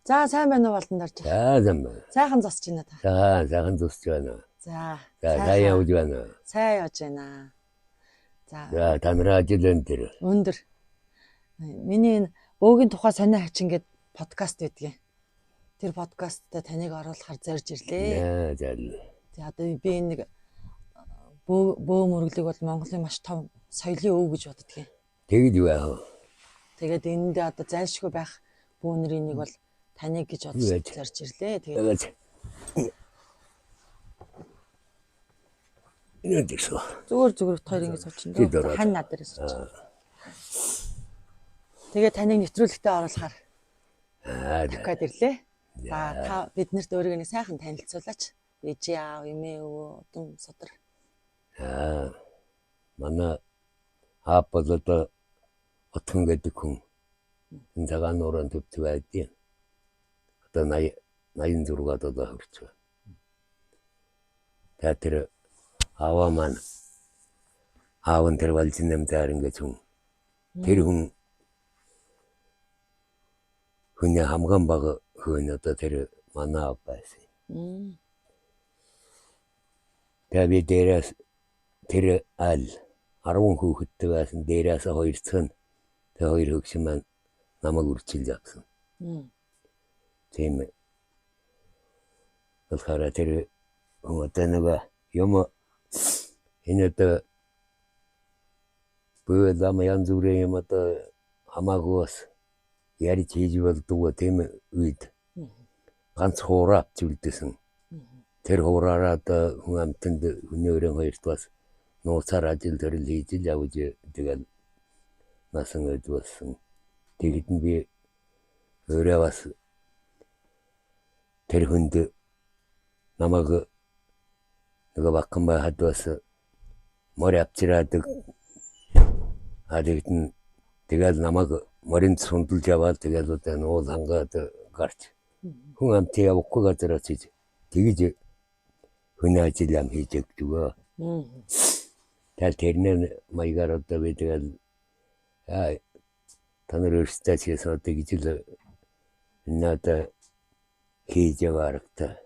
За, сайн байна уу, Балдан дарж. За, сайн байна. Сайхан засч байна та. За, сайхан зусч байна. За. За, сайн явж байна. Сайн явж байна. За. За, та нарын ажил өндөр. Өндөр. Миний энэ бөөгийн тухай сонио хачин гээд подкаст байдгийн. Тэр подкастт таныг оруулахар зорж ирлээ. За, за. За, одоо би энэ нэг бөө мөрөглөг бол Монголын маш том соёлын өв гэж боддгийн. Тэгж юу яах вэ? Тэгээд энэндээ одоо зайлшгүй байх бөөнөрийн нэг бол таныг гэж бодож Яаж? зорж ирлээ. Тэгээд Тэгээд энэ дэрсүү. зүгээр зүгээр бит хоёр ингэ суучин Бид дөө. ороод. Хань над дээр суучин. Тэгээ таныг нэвтрүүлэгтээ оруулахар Аа, за. дахиад ирлээ. За, та биднэрт өөрийгөө нэг сайхан танилцуулаач. Ээжи аав, эмээ өвөө, удам судар. Аа. Манай аав бол одоо Отхон гэдэг хүн. Энэ цагаан нуурын төвд байдیں۔ Одоо 80 86 7 хүрч байна. За, тэр ааваа маань аав нь тэр Балжин заарин гэж хүн. Тэр хүний хамгийн бага хүн одоо тэр манай аав байсан. Тэгээ би дээрээс тэр айл 10 хүүхэдтэй байсан. Дээрээс хоёр дахь нь тэр хоёр хөгшин маань намайг үрчилж авсан. Тийм болохоор тэр хүн одоо нөгөө юм энэ одоо бөө лам янз бүрийн юм одоо хамаагүй бас ярьж хийж болдгоо тийм үед ганц хуурай авч үлдээсэн. Тэр хуураараа одоо хүн амьтанд хүний өрийн хоёрт бас нууцаар ажил төрөл хийж л явж тэгэл насан өд болсон. Тэгэд нь би өөрөө бас тэр хүнд намайг нөгөө бакхан байхад бас морь авчираадаг. А тэгэд нь тэгэл намайг моринд сундалж яваад тэгэл одоо нуул хангаад гарч хүн амт явахгүй газар очиж тэгж хүн ажил ам хийж өгдөг. Тэгэл тэрнээ маягаар одоо би тэгэл аа та нар өөрсдөө ч гэсэн одоо гэж л энэ одоо хийж яваарх та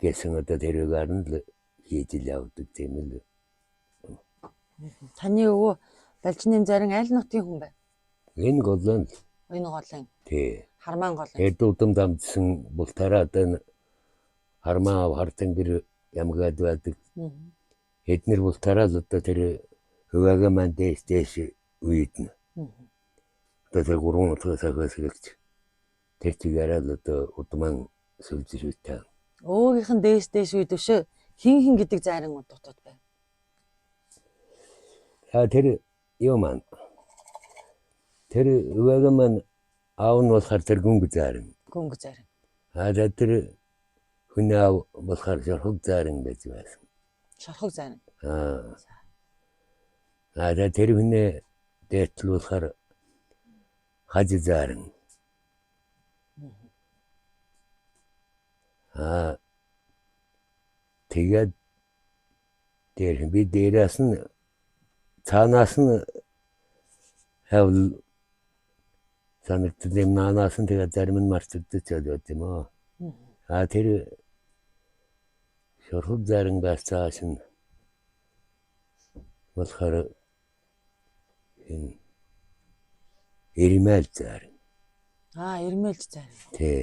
гэсэн одоо тэрүүгээр нь л хийж л явдаг тийм л. Таны өвөө Балжин зарин аль нутгийн хүн бэ? Энэ голын л. Энэ голын. Тий. Хармаан голын. Тэр удам дамжсан бултараа одоо энэ Хармаа хартан гэр ямгаад байдаг. Эднэр бултараа л одоо тэр хөвөөг маань дээш дээш үед нь. Одоо тэр гурван утгаас ахаас хэрэгч. Тэр чигээрээ л одоо удман сүлжиж үтэй. Өвөөгийнх нь дээш дээш үед өшөө хин хин гэдэг зайран дутууд байв. А тэр юу маань тэр өвөөг маань аав нь болохоор тэр гүнг заарин. Гүнг зайран. А за тэр хүн аав болохоор шорхог заарин гэж байсан. Шорхог зайран. Аа. А за тэр хүний дээдл болохоор хаж заарин. Аа тэгээд дээр би дээрээс нь цаанаас нь хавл санагдсан юм, наанаас нь тэгээд зарим нь мартагдчих болоод юм аа. А тэр шорхог зарин бас цааш нь болохоор энэ Ирмэл зарин. Аа, Ирмэлж зарин. Тий.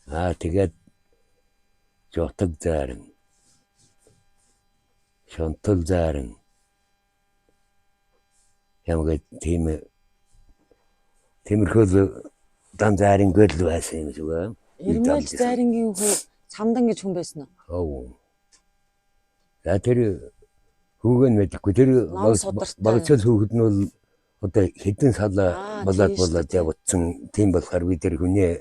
Аа тэгээд Жотог зарин. Шонтол зарин. Ямаг тийм тиймэрхүү л дан зарингүй л байсан юм шиг байна. Ирмэлж зарингийн хүү Самдан гэж хүн байсан уу? Ов. За, тэр хүүг нь мэдэхгүй. Тэр Ном судартай. багцал хүүхэд нь бол одоо хэдэн салаа Аа, болоод тийм шүү болоод дээ. явцсан. Тийм болохоор би тэр хүний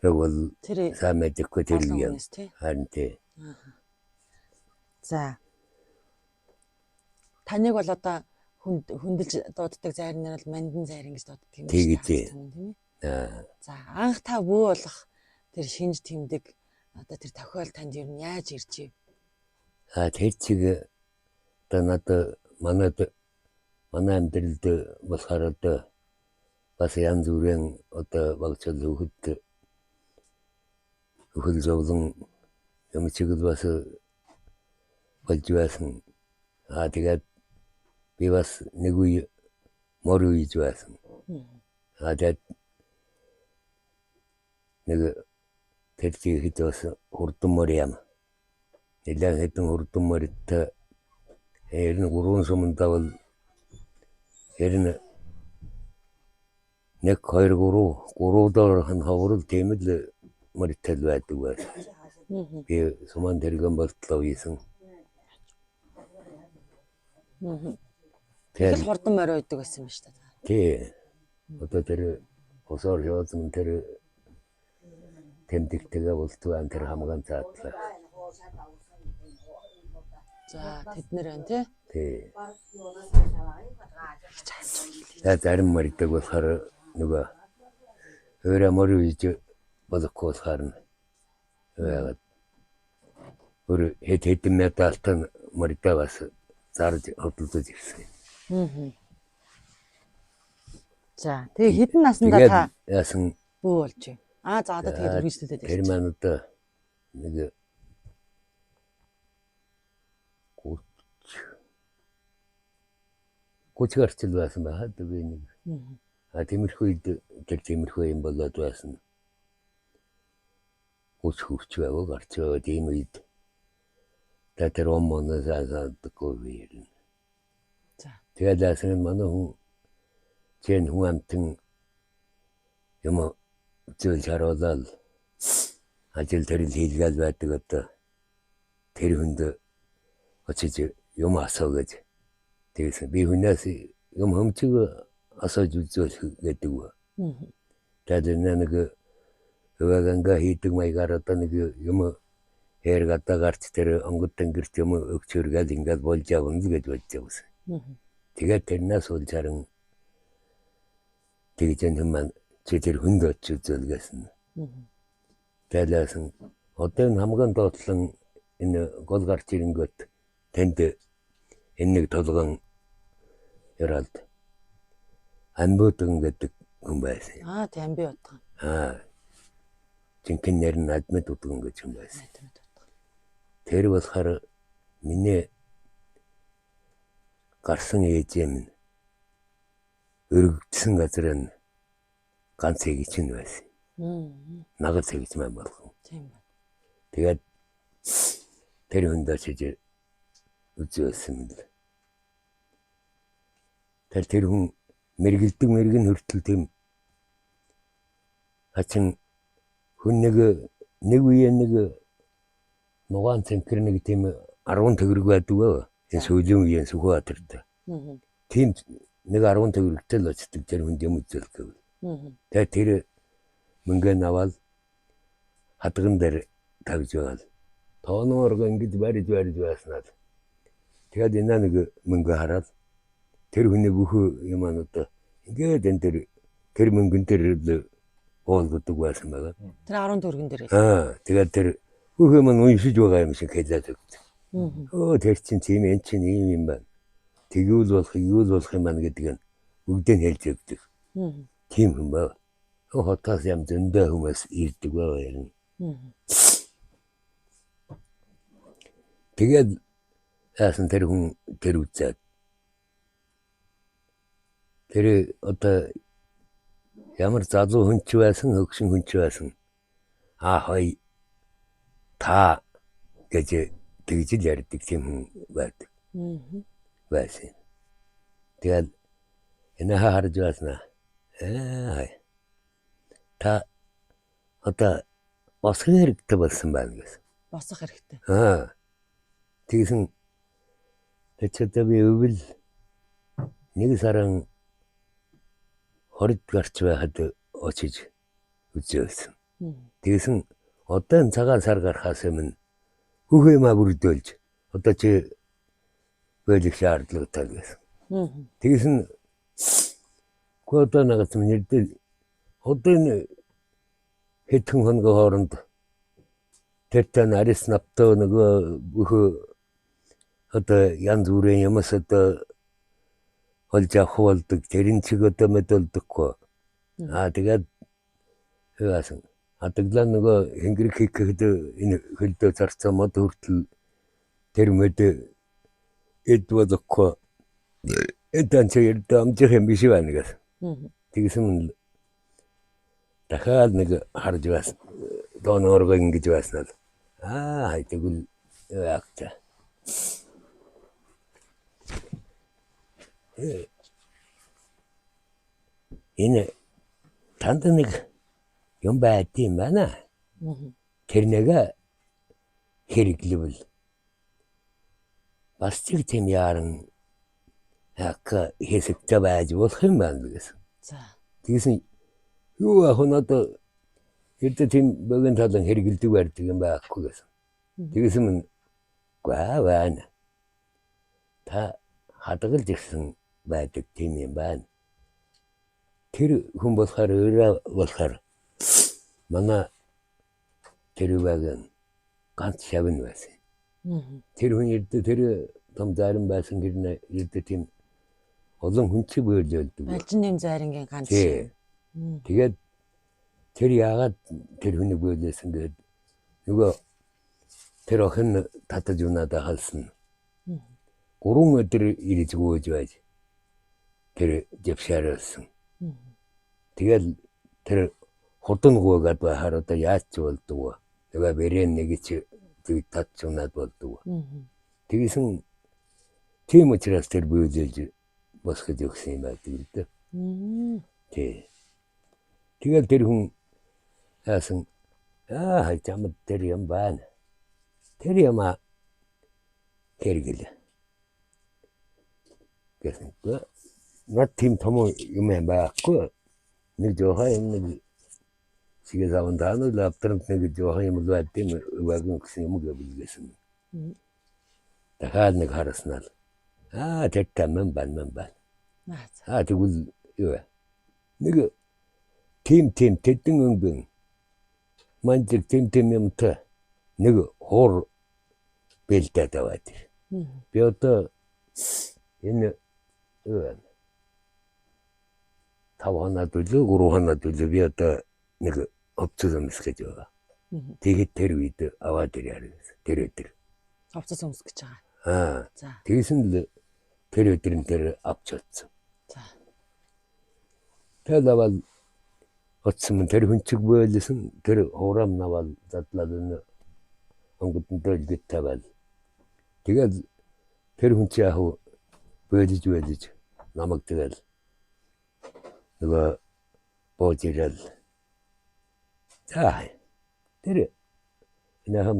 яг бол Тэр сайн мэдэхгүй тэр олон юм. хүнээс тий. Харин тий. За. Таныг бол одоо хүндэлж дууддаг зайран нь бол Мандан зайран гэж дууддаг юм Тий шүү гэж. дээ. Тийм ээ. Аа. За, анх та бөө болох тэр шинж тэмдэг одоо тэр тохиол танд ер нь яаж ирж ив? А тэр чиг одоо надад манай амьдралд болохоор одоо Бас янз бүрийн одоо багцал хүүхэд өхөл зовлон юм чиг л бас болж байсан. Аа тэгээд би бас нэг үе морь үеж байсан. Аа тэгээд нэг тэр чихэд бас хурдан морь юм. Нэлээд хэдэн хурдан морьтой ер нь 3 сумандаа бол ер нь 1 2 3 3 доор нь ховрол тийм л морьтой л байдаг байсан. Би суман тэргэн болтлоо ийсэн. Их л хурдан морь уйдаг байсан юм шүү дээ. Тий. Одоо тэр хосоор явуулсан тэр тэмдэгтэйгээ болтугай тэр хамгаан заадлаа. За тэд нэр байна тий. Тий. За зарим морьдог болохоор нөгөө өөрөө морь үйж болохгүй болохоор нь яагаад өөр хэд хэдэн медальтай морьдоо бас зарж хөдөлгөж ирсэн. За тэгээ хэдэн наснда Тэгээд та яасан бүү болж байна? Аа за одоо тэгээд үргэлжлүүлээд тэр ярьчих. маань одоо нэг 30 гарчил байсан байхад би нэг а тиймэрхүү үед тэр тиймэрхүү юм болоод байсан. 30 хүрч байваа гарч байваа тийм үед та тэр ом моносаасаадаггүй би ирнэ. За. Тэгээд яасан манай хүн чинь хүн амтан юм зүйл харуулаад ажил тэрэл хийлгээл байдаг одоо тэр хүнд очиж юм асуу гэж тэгсэн. Би хүнээс юм хөмчиг асууж үзвэл гэдэг. Тэгээд нэг өвөгөнга хийдэг маягаар одоо нэг юм хэрэг одоо гарч тэр онгод тэнгэрт юм өгчөргээл ингээд болж явна л гэж бодож явсан. Тэгээд тэрнээс үл харин тэгж энэ маань чи тэр хүнд очиж үзвэл гэсэн. Тайлаасан одоо энэ хамгаан доотлон энэ гол гарч ирэнгүүт тэнд энэ нэг толгон яралд Анбуудган гэдэг хүн байсан. Аа тийм би бодгоо. Аа жинхэнэ нэр нь Адмид Удган гэж хүн байсан. Адмид бодгоо. Тэр болохоор миний гарсан ээжээ минь өргөдсөн газар нь ганц эгч нь байсан. Нагал эгч маань болгон. Тийм байна. Тэгээд тэр хүнд очиж үзүүлсэн юм л. Тэр хүн мэргэлдэг мэрэгэн хүртэл тийм хачин хүн нэг нэг үе нэг нугаан цэнхэр нэг тийм 10 төгрөг байдаг аа. Энэ сүүлийн үеийн Сүхбаатарт. Тийм нэг 10 төгрөгтэй л очдог тэр хүнд юм үзүүлэх гэвэл. Тэгээд тэр мөнгөө аваад хадган дээр тавьж байгаад тооноор ингэж барьж барьж байснаа. Тэгээд энэ нэг мөнгө хараад тэр хүний бүх юм одоо ингээд энэ тэр тэр мөнгөн дээр л уулгадаг байсан байгаа. Тэр 10 төгрөгөн дээр. Аа тэгээд тэр бүх юм нь уншиж байгаа юм шиг хэлээд өгдөг. Өө тэр чинь тийм энэ чинь ийм юм байна. Тэгвэл болох, игвэл болох юм байна гэдэг нь бүгдийг нь хэлж өгдөг. Тийм хүн байна. Хотоос ям зөндөө хүмүүс ирдэг байгаа юм. Тэгээд яасан тэр хүн тэр үзээд тэр одоо ямар залуу хүн ч байсан, хөгшин хүн ч байсан аа хой та гэж тэгж л ярьдаг тийм хүн байдаг байсан. Тэгээд энэ харж байснаа ээ та одоо босох хэрэгтэй болсон байна гэсэн. Босох хэрэгтэй. Аа. Тэгсэн тэр чи одоо би өвөл нэг сарын 20 гарч байхад очиж үзээсэн. Тэгсэн одоо энэ цагаан сар гарахаас өмнө бүх юмаа бүрдүүлж одоо чи бэлэх шаардлагатай гэсэн. Тэгсэн үгүй одоо нагац минь нэрдэл одоо энэ хэдхэн хоногийн хооронд тэр тань арис навтаа нөгөө бүх одоо янз бүрийн юмс одоо олж авах болдог тэрэн чиг одоо мэдэлдэхгүй. Аа, тэгээд юу яасан. Адаглаа нөгөө хингэрэг хийх гэхэд энэ хөлдөө зарцсан мод хүртэл тэр мөд эд болохгүй эд анч ердөө амжих юм биш байна гэсэн. Тэгсэн нь дахиад нэг харж байсан. Доноорго ингэж байсан л. Аа, хай, тэгвэл яах вэ? Энэ танд нэг юм байдсан байна. Тэр нэг хэрэглэвэл бас ч тийм яаран хак хэсэгтэй байж болох юм байна гэсэн. Тэгсэн юу яах вэ, одоо ердөө тийм богино талан хэрэглэдэг барьдаг юм байхгүй гэсэн. Тэгсэн мэн гаа байна. Та хадгалж ирсэн байдаг тийм юм байна. Тэр хүн болохоор өөрөө болохоор манай тэр үеийн ганц шавн байсан. Тэр хүн ердөө тэр том зарим байсан гэрнэ ердөө тийм олон хүн чиг бөөлөлдөг. Балжин нэм зайрынгийн ганц. Тий. Тэгээд тэр яагаад тэр хүнийг бөөлөөсөн гээд нөгөө тэр охин татаж унаад халсан. 3 өдөр ирж гүйж байж тэр жавшааруулсан. Тэгэл тэр хурдан гуйгаад байхаар одоо яаж ч болдог. Нөгөө бэрэн нэг чи зүй татж унаад болдог. Тэгсэн тийм учраас тэр бөөлөж босгож өгсөн юм байдаг л дээ. Тий. Тэгэл тэр хүн яасан, аа, хай, чамд тэр юм байна. Тэр юм хэрэгэл. Гэсэн. Над тийм том юм юм байхгүй. Нэг жоохон юм нэг сигээ саван таана л автранд нэг жоохон юм л байд юм вагн гэсэн юм гэвэлгэсэн. Дахиад нэг хараснаа л аа, тэр таман бан ман бан. Аа, тэгвэл юу вэ? Нэг тим тим тэдэн өнгөн манжиг тим тим юмтай нэг хуур бэлдээд аваад ир. Би одоо энэ юу вэ? 5 хоноод үлээ, 3 хоноод үлээ би одоо нэг хувцас өмсөх гэж байгаа. Тэгэхэд тэр үед аваад ирээ гэсэн. Тэр өдөр. Хувцас өмсөх гэж байгаа. Аа. Тэгсэн л тэр өдөр нь тэр авч утсан. Тэгэл аваад утсан мэн тэр хүн чиг бойлсон, тэр хуурам навал задлаад энэ онгодон дэлгэт тавиал. Тэгэл тэр хүн чи яг бойлж бойлж намайг тэгэл нөгөө бууж ирэл. За, тэр энэ хам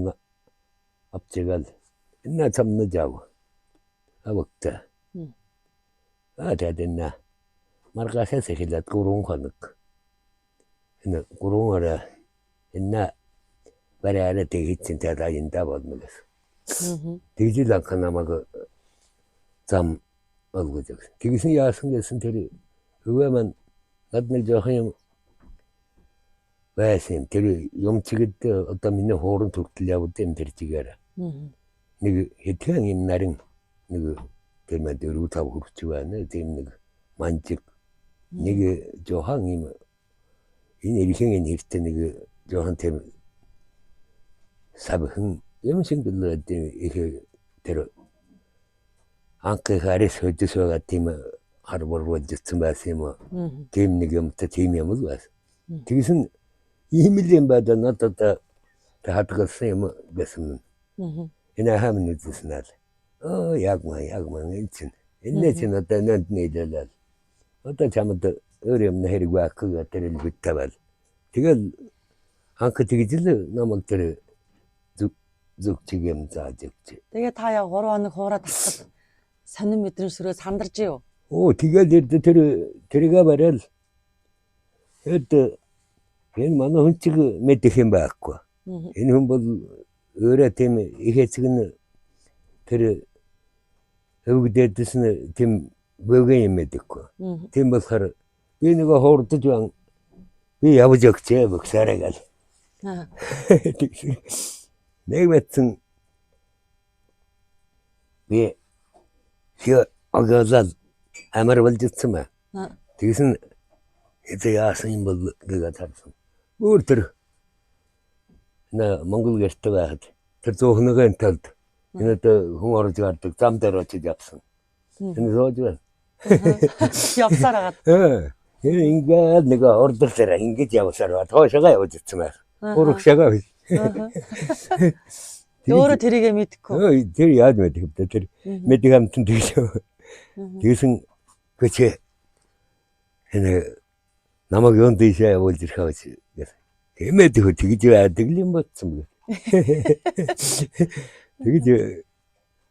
авчигаал энэ цамна жав. Авагта. Аа, тэгээд энэ маргаашаас эхлээд 3 хоног. Энэ 3 орой энэ бариараа тэгсэн тэгээд аянда болно гэсэн. Тэгж л анх намайг зам олгож өгсөн. Тэгсэн яасан гэсэн тэр өвөө маань над нэг жоохон юм байсан юм. Тэр юм чигэд одоо миний хууран хүртэл явд юм тэр чигээр. Нэг хэдхэн юм нарийн нэг тэр маань 4 5 хүрч байна. Тийм нэг манжиг нэг жоохон юм энэ эрхэн энэ хэрэгтэй нэг жоохон тийм савхан юм шиг л их тэр анхны харис хөдөс байгаа тийм хар борволжсон байсан юм уу. Тийм нэг юмтай тийм юм л байсан. Тэгсэн ийм л юм байна, надад одоо хадгалсан юм гэсэн. Энэ хаам үзсэн аа. Оо, яг маа, яг маа, энэ чинь. Энэ чинь одоо нэнд нийлээлээ. Одоо чамд өөр юм хэрэг байхгүй, тэр л бит тавиал. Тэгэл анх тэгж л намайг тэр зүг зүг чиг юм зааж өгч. Тэгээ та яг 3 хоног хуурай татхад сонин мэдрэмж сөрөө сандарч юу? Оо, тэгэл эрд тэр тэргээ барайл. Эд энэ манай хүн чиг мэдэх юм байхгүй. Энэ хүн бол өөрөө тийм их эцэг нь тэр өвгдээдсэн тийм бөөгөн юм мэдэхгүй. Тийм болохоор би нөгөө хуурдаж бан би явж өгчээ бөксараа гал. Нэг мэдсэн би хэ оголол амар болж ицсэн ба. Тэгсэн Это яасан юм бол гэгээд харсан. Өөр тэр нэ Монгол гэрте байхад тэр зөөхнөгөө талд энэ одоо хүн орж гардаг зам дээр очиж явсан. Энэ сууж байна. Явсаар хагаад. Энэ ингээд нэг ордог дээр ингэж явсаар ба тоошоо явж ирсэн байх. Урагшаага биш. Өөрөө тэрийгэ мэдэхгүй. Тэр яаж мэдэх вэ? Тэр мэдэх амтан тэглээ. Тэгсэн гэч энэ намайг юун дийшээ явуулж ирэх авч гэсэн. Тэмээд хөө тэгж байдаг л юм бодсон бэ. Тэгж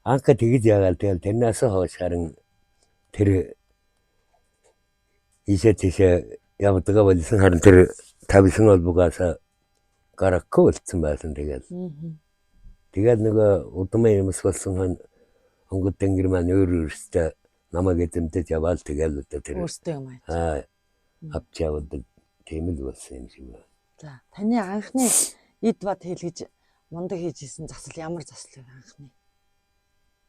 анка тэгж яагаал тэгэл тэрнээс хойш харин тэр ийшээ тийшээ явдгаа болсон харин тэр тавьсан холбогоос гарахгүй болсон байсан тэгэл. Тэгээд нөгөө удмын юмс болсон хон онгод тэнгэр маань өөр өөртөө намайг эзэмдэж яваал тэгэл одоо тэр өөртөө юм аа. Аа авч явдаг тийм л болсон юм шиг байна. За таны анхны эд бат хэлгэж мундаг хийж исэн засал ямар засал вэ анхны?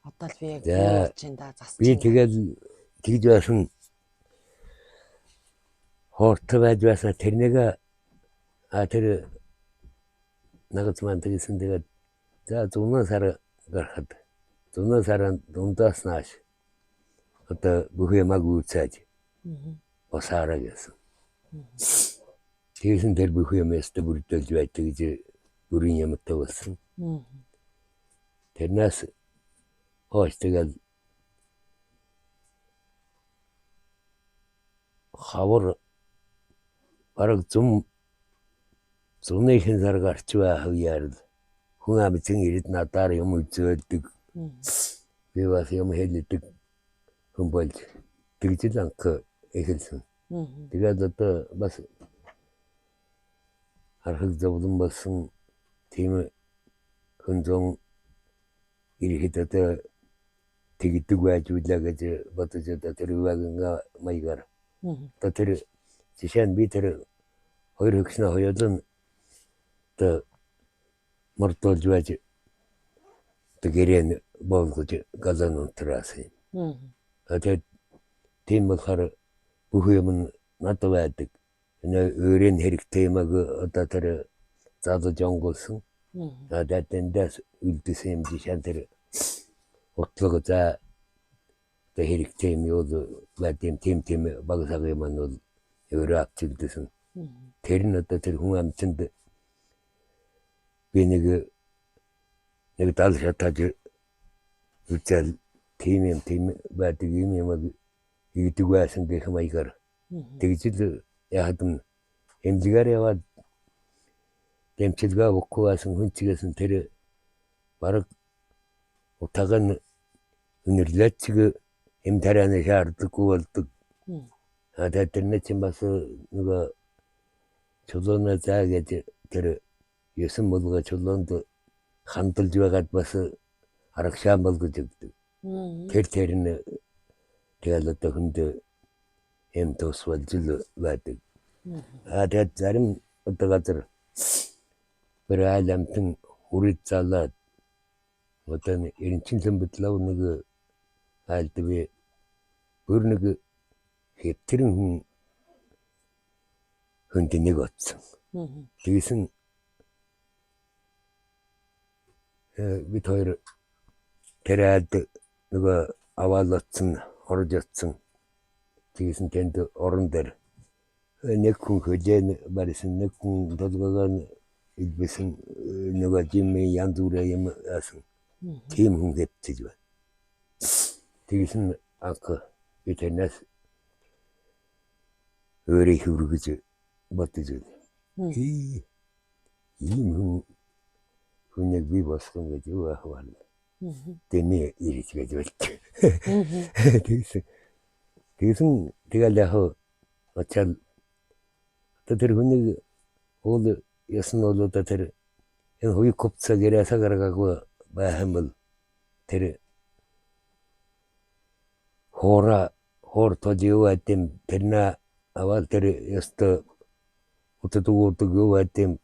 Одоо л би яг болж байна да засч. Би тэгэл тэгж байсан хоортой байж байсан тэрнийг тэр нагц маань тэгсэн тэгээд за зунаа сар гарахад зунаа сарын дундаас нааш одоо бүх юмаг үүцээж босаараа гэсэн. Тэгсэн тэр бүх юм ястаа бүрдүүлж байдаг гэж бүрийн юмтай болсон. Тэрнээс хойш тэгэл хавар бараг зум зуныхын сар гарч байх үеэр л хүн амжин ирээд надаар юм үзүүлдэг. Би бас юм хэлдэг хүн болж тэгж л анх эхэлсэн. Тэгээд одоо бас харахад зовлон болсон тийм хүн зун ирэхэд одоо тэгдэг байж үлээ гэж бодож одоо тэр үеийн маягаар одоо тэр жишээ нь би тэр хоёр хөгшнө хоёулаа одоо мордуулж байж одоо гэрээ болгож галан унтраасан юм. Тэгээд тийм болохоор бүх юм нь надад байдаг. Энэ өөрийн хэрэгтэй юмаг одоо тэр залж онгуулсан. Тэгээд тэндээс үлдсэн юм жишээ нь тэр утлаг за одоо хэрэгтэй юм юу байд юм тийм тийм баг саг юм нь бол өөрөө авч үлдсэн. Тэр нь одоо тэр хүн амтанд би нэг нэг дал шатааж үзэл тийм юм тийм байдаг юм юм хийдэг байсан гэх маягаар тэгж л яхад нь эмнэлгээр яваад дэмчилгээ өгөхгүй байсан хүн чигээсэн тэр бараг утааг нь үнэрлээд чиг эм тарианы шаардлагагүй болдог. А тэгээд тэрний чинь бас нөгөө чулууны заа гэж тэр есөн булга чулуунд хандалж байгаад бас арагшаан болгож өгдөг. Тэр нь тэгэл одоо хүнд эм тус болж л байдаг. А тэгээд зарим одоо газар бір айл амтан үрид залаад одоо эренчин лэмбэдлав нэг айлд би бүр нэг хэвтрэн хүн хүнд нэг очсон. Тэгсэн бид хоёр тэр айлд нөгөө аваал очсон, орж очсон. Тэгсэн тэнд орон дээр нэг хүн хөлөө барьсан, нэг хүн толгойгоо илбэсэн нөгөө жимээ янз бүрийн юм яасан. Тийм хүн хэвтэж байна. Тэгсэн анх би тэрнээс өөрийг хөргөж бодож байна. Ийм хүн хүнийг би босгон гэж юу яах вэ? Дэмий ирж гэж болт. Тэгсэн. Тэгсэн тэгэл яг очоод одоо тэр хүнийг уул ясан бол одоо тэр энэ хуй копца гэрээсээ гаргаагүй байх юм бол тэр хоороо хоор тож юу байд юм тэрнээ аваад тэр ёстой утад өгдөг юу байд юм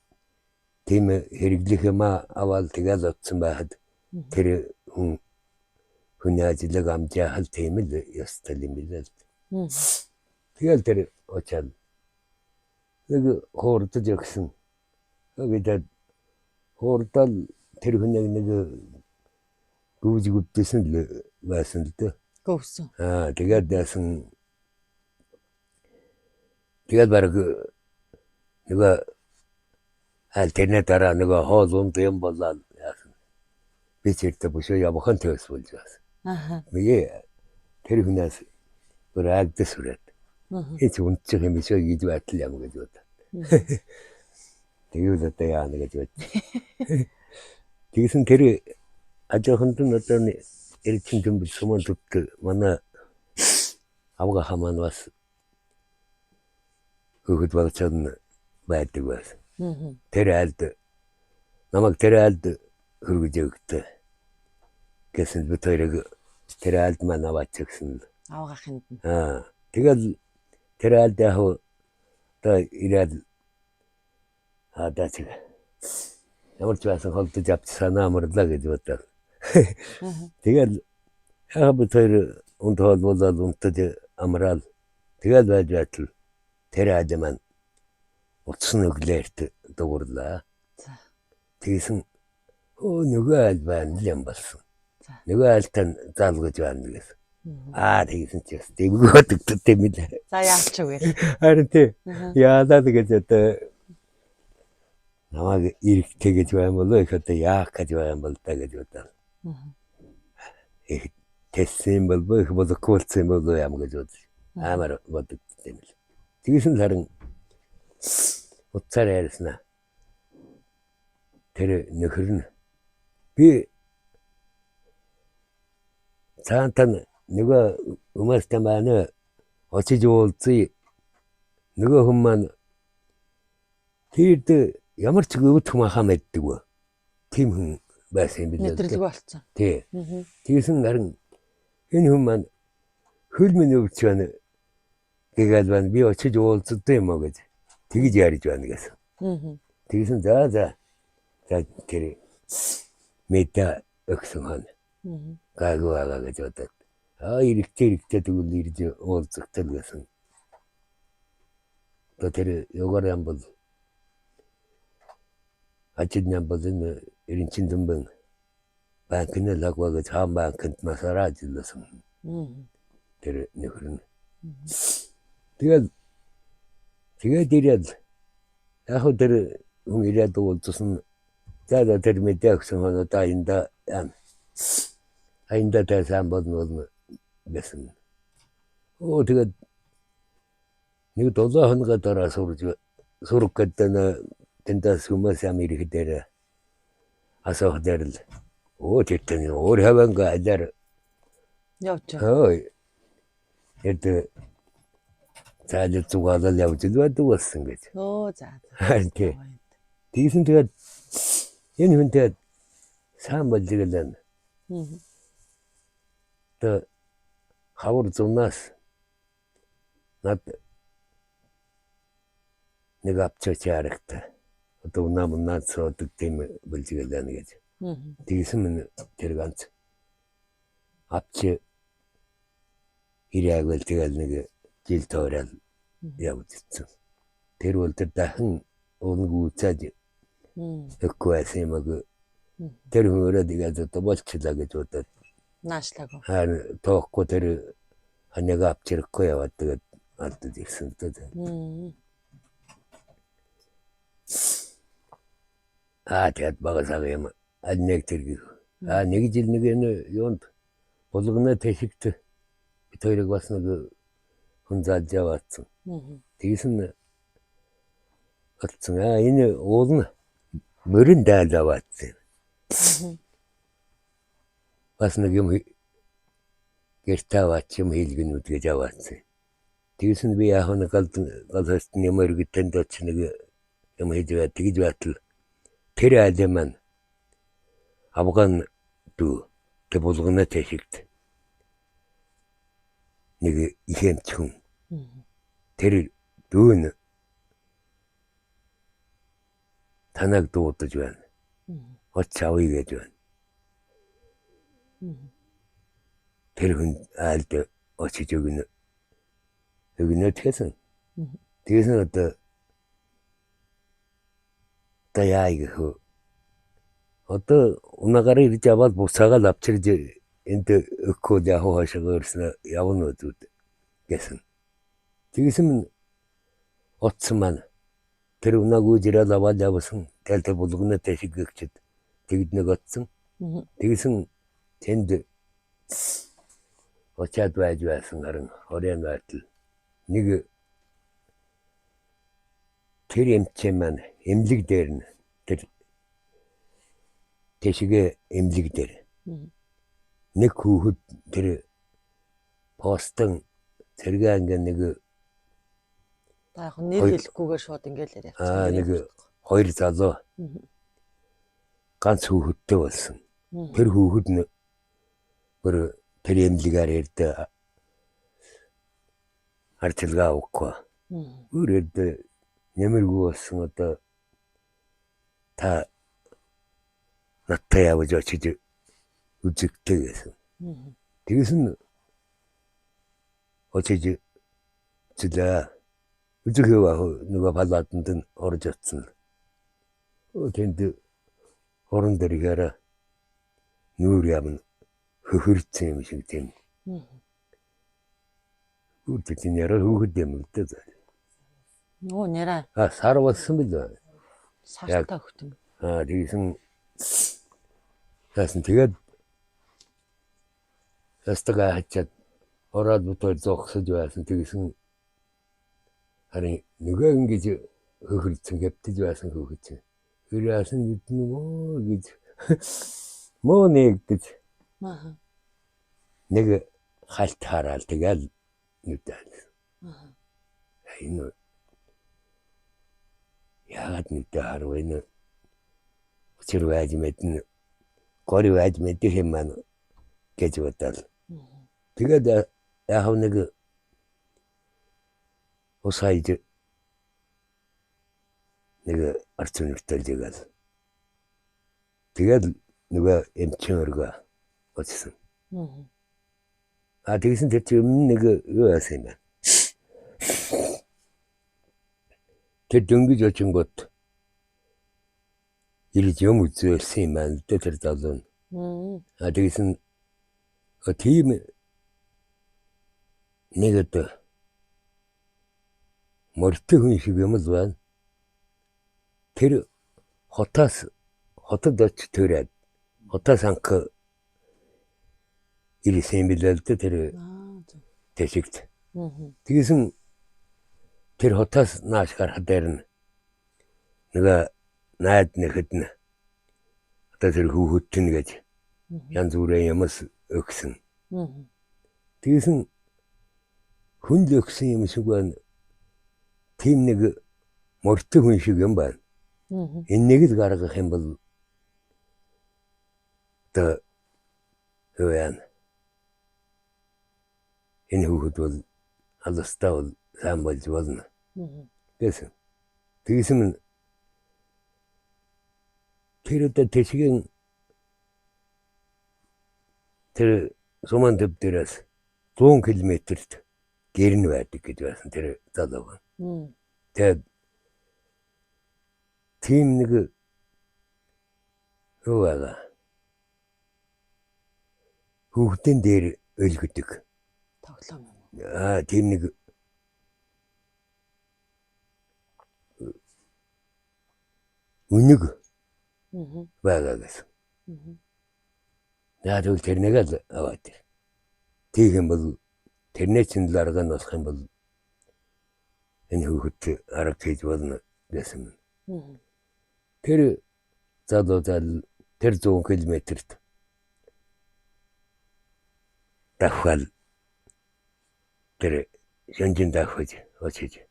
тийм хэрэглэх юмаа аваад тэгэл очсон байхад тэр хүн хүний ажлыг амжаахал тийм л ёстой юм билээ л. Тэгэл тэр очоод Нэг хуурдаж өгсөн. Тэгээд хуурдаал тэр хүнийг нэг гүйж гүвдсэн л байсан л дээ. Гөвсөн. Аа, тэгээд яасан, тэгээд бараг нөгөө аль тэрний дараа нөгөө хоол унд юм болоод яасан. Би тэртээ бушуу явхан төөс болж байсан. Мгээ тэр хүнээс бүр агдас хүрээд. Эц унтчих юм биш үү гэж байтал юм гэж бодсон. Тэгвэл одоо яана гэж бод. Тэгсэн тэр ажиханд нь одоо эрчин төмбөл суман төвт манай авга хамаан бас хүүхэд багчаад нь байдаг байсан. Тэр айлд намайг тэр айлд хөргөж өгдөө гэсэн, бид хоёрыг тэр айлд маань аваач гэсэн. Авгахынд нь. Аа, тэгэл тэр айлд яг одоо ирээд аа чиг ямар ч байсан холдож авч санаа амарлаа гэж бодлоо. Тэгэл яг бид хоёр унд хоолболоод унтаж амраал тэгэл байж байтал тэр айлд маань утсан өглөөрт дугуурлаа. Тэгсэн өө нөгөө айл байна л юм болсон. Нөгөө айлтаа заалгаж байна гэсэн. Аа, тэгсэн чи бас дэвгүй бодогдод юм лээ. За, яалч үгээл. Харин тий. Яалаа гэж одоо намайг эрэхтэй гэж байна болоо их одоо яах гэж байна бол да гэж бодлоо. Их тэссэн болбоо их болохгүй болсон юм болоо юм гэж бодож амар бодогдсон юм л. Тэгсэн л харин утсаар ярьснаа. Тэр нөхөр нь би цаантан нөгөө хүмүүстэй маань очиж уулзъя. Нөгөө хүн маань тэрд ямар ч өвдөх махаа мэддэг вэ. Тийм хүн байсан юм билээ. Мэдрэлгүй болсон. Тий. Тэгсэн харин энэ хүн маань хөл минь өвч байна гэгээл байна. Би очиж уулздаг юм уу гэж тэгж ярьж байна гэсэн. Тэгсэн за за. За, тэр мэдээ өгсөн хон. Гайгүй байгаа гэж бодоод. Аа, эрэхтэй эрэхтэй тэгвэл ирж уулзахтай л гэсэн. Одоо тэр югаар юм бол ажил юм бол энэ Эренчин дүмбэн банкны лагва гэж хаан банкнд насаараа ажилласан. Тэр нөхөр нь. Тэгээд тэгээд ирээд яг хөө тэр хүн ирээд уулзсан. За за, тэр мэдээ өгсөн хон одоо аянда аянда та сайн болно болно гэсэн. Өө, тэгээд нэг 7 хоногийн дараа сурж сурах гэдэг нь тэндээс хүмүүс ам ирэх дээр асуух дээр л өө тэр өөр хаванга алиар Явж. Хөөе. Эд зайлал зугаалал явж л байдаг болсон гэж. Өө, за за. Харин тий. Тэгсэн тэгээд энэ хүнтэй сайн болж гэлэн. Одоо хавар зунаас над нэг авчаач ярагтай. Одоо унаа мунаа цоодог тийм болж гэлэн гэж. Тэгсэн минь тэр ганц авч ирээгүй тэгэл нэг жил тойрол явагдсан. Тэр бол тэр дахин уунг үүцээд өгөхгүй байсан юм аа. Тэр хүн өөрөө тэгээд одоо болчлаа гэж бодоод Наашлаагүй. Харин тоохгүй тэр ханяга авч ирэхгүй яваад тэгээд алдаж ирсэн л дээ. Аа, тэгээд бага сага юм аль нэг тэр гэх. Аа, нэг жил нэг энэ юунд булганы тэшигт бид хоёрыг бас нэг хүн заалж яваадсан. Тэгсэн олцсон. Аа, энэ уул нь мөрөн даал аваадсан. Бас нэг юм гэрте аваач юм хийлгэнүүд гэж аваадсан. Тэгсэн би яг нэг гал гал хостны юм өргөтэнд очиж нэг юм хийж бай тэгж байтал тэр айлын маань Афган дүү тэр булганы тэшигт нэг ихэмч хүн тэр дүү нь танайг дуудаж байна. Оч авъя гэж байна. Тэр хүн айлд очиж өгнө. Өгнө гэсэн. Тэгсэн одоо Одоо яа гэх вэ? Одоо унаагаар ирж аваад буцаагаад авчирж энд өгөхгүй яг хойшоо өрснө явна үзүүд гэсэн. Тэгсэн нь утсан маань тэр унааг үж ирээд аваад явсан. Тэгэл тэр булганы тэшиг гэгчд тэгд нэг отсон. Тэгсэн тэнд очиад байж байсан харин хорийн байтал нэг тэр эмчээ маань эмнэлэг дээр нь тэр тэшигээ эмнэлэг дээр нэг хүүхэд тэр постон цэргээ ингээ нэг Та яг нэр хэлэхгүйгээр шууд ингээл яриа. Аа нэг хоёр залуу ганц хүүхэдтэй болсон. Тэр хүүхэд нь бүр тэр эмнэлгээр эрдэ арчилгаа авахгүй. Өөр эрдэ нэмэргүй болсон одоо та надтай явж очиж үзэгтэй гэсэн. Тэгсэн очиж үзлээ. Үзэх яв нөгөө палатанд нь орж очсон. Тэнд орон дээр ихээр нүүр явна хөхөрцөн юм шиг тийм. Үр тэний яриа хүүхэд юм л дээ. Нөгөө нэраа. А сар болсон билээ. Сартай хөхт юм. Аа тэгсэн таасан тэгээд ястага хачаад ороод бүтээр зогсож байсан. Тэгсэн харин нөгөө ингэж хөхөрцөн хэвтэж байсан хүүхэд чинь. Ирээсэн нүдэн мөө гэж мөө нэгдэж. Аа. Нэг халт хараал тэгэл нүдэн. Аа. Энэ яагаад нүдэ харав энэ учир байж мэднэ гори байж мэдэх юм маань гэж бодоод. Тэгээд яг нэг ус хайж нэг арц нүртэл жигээл. Тэгээд нөгөө эмчин өргөө очсон. А тэгсэн тэр чинь өмнө нэг юу яасан юм бэ? Тэр дөнгөж очингууд ирж юм үзүүлсэн юм байна л дээ тэр залуу нь. А тэгсэн тийм нэг одоо морьтой хүн шиг юм л байна. Тэр хотоос хотод очиж төрөөд хотоос анх ирсэн юм билээ л дээ тэр тэшигт. Тэгсэн тэр хотоос нааш гарах дээр нь нөгөө найд нэхэд нь одоо тэр хүүхэд нь гэж янз бүрийн юмс өгсөн. Тэгсэн хүн л өгсөн юм шиг байна. Тийм нэг морьтой хүн шиг юм байна. Энэнийг л гаргах юм бол одоо юу яана. Энэ хүүхэд бол алстаа бол сайн болж болно гэсэн. Тэгсэн тэр одоо тэшгийн тэр Суман төв дээрээс 100 км-т гэр нь байдаг гэж байсан тэр залуу. Тэгээд тийм нэг юу байгаа. Хүүхдэн дээр өлгөдөг. Тоглоом юм уу? Аа тийм нэг үнэг байгаа гэсэн. Яа тэгвэл тэрнийг л аваад ир. Тийх юм бол тэрний чинь л арга нь болох юм бол энэ хүүхэд арга хийж болно гэсэн юм. Тэр залуу зал тэр 100 км-т давхал тэр шөнжин давхаж очиж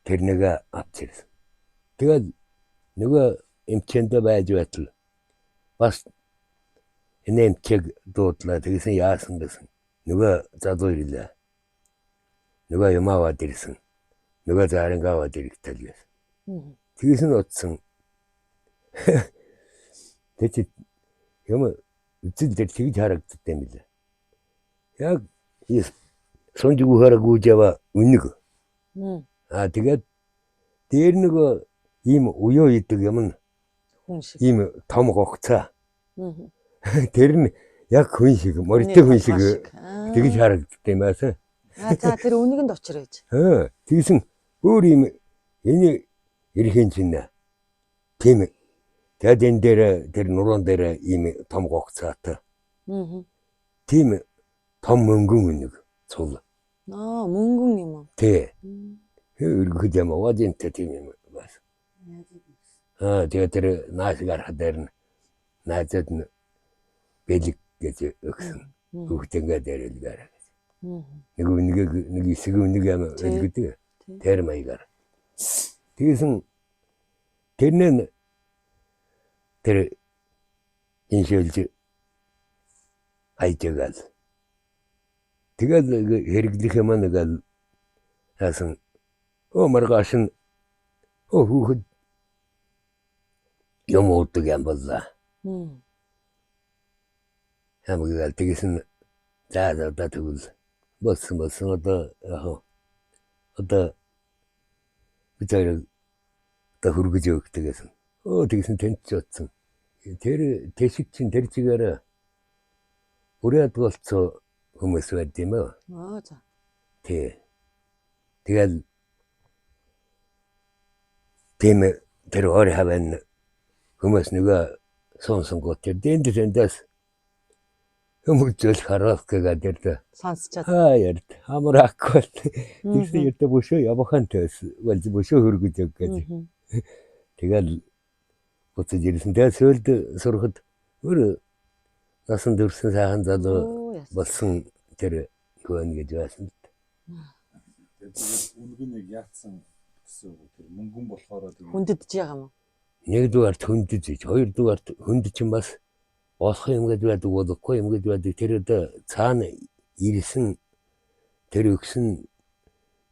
тэрнийг авч ирсэн. Тэгээд нөгөө эмчэндээ байж байтал бас энэ эмчээг дуудлаа. Тэгсэн яасан гэсэн. Нөгөө залуу ирлээ. Нөгөө юм аваад ирсэн. Нөгөө зааринг аваад ирэхтэл гэсэн. Тэгсэн утсан. Тэр чи юм үзэл дээр тэгж харагддаг юм билээ. Яг сунж гүхээр гүйж яваа үнэг. Аа тэгээд дээр нөгөө Ийм уяа идэг юм нь Хүн шиг. ийм том гогцоо. Тэр нь яг хүн шиг, Хүний морьтой хүн шиг толгой шиг. Аа. тэгж харагддаг юм байсан. Аа за тэр үнэгэнд учир байж. Аа, тэгсэн өөр юм энэ эрхийн чинь тийм. Тэгээд энэ дээр тэр нуруун дээр ийм том гогцоотой. Тийм том мөнгөн үнэг цул. Аа мөнгөн юм уу? Тий. Өргөхөд юм угаажинтай тийм юм байсан. Аа, тэгээд тэр нааш гарах дээр нь найзууд нь бэлэг гэж өгсөн. Хүүхдэнгээ дээр үлгээрэй гэж. Нэг үнэгийг нэг хэсэг үнэг юм өлгөдөг. Тэр маягаар. Тэгсэн тэрнээ нь тэр иншээлж хайжгаал. Тэгэл хэрэглэх юм нэг л яасан өө маргааш нь өө хүүхэд юм уудаг юм боллаа. Хамгаал тэгсэн за за одоо тэгвэл болсон болсон одоо яг одоо бид хоёр одоо хөргөж өгдөг гэсэн. Өө тэгсэн тэнд ч утсан. Тэр тэшиг чинь тэр чигээр бүрээд болцоо хүмүүс байд юм аа. Аа за. Тий. Тэгэл тийм тэр ор хавэн хүмүүс нөгөө сонсонгууд тэр дэнд тэндээс хүмүүжэл хараах гэдэг тэр Сонсчоод. аа ярд амар аквал тэгсэн ердөө бөшөө явахан төс бол бөшөө хөргөж өг гэж тэгэл буцаж ирсэн. Тэгээд сүүлд сурахад өөр насан турш сайхан залуу Оо яасан. болсон тэр хөн гэж байсан. Тэгээд зүгээр үнэг нь яг яатсан гэсэн үг. Тэр мөнгөн болохоор тэгээд Хүндэж байгаа юм уу? Нэгдүгээрт хөндөж иж, хоёрдугаарт хөндөж чинь бас болох юм гэж байдаг, болохгүй юм гэж байдаг. Тэр одоо цаана ирсэн тэр өгсөн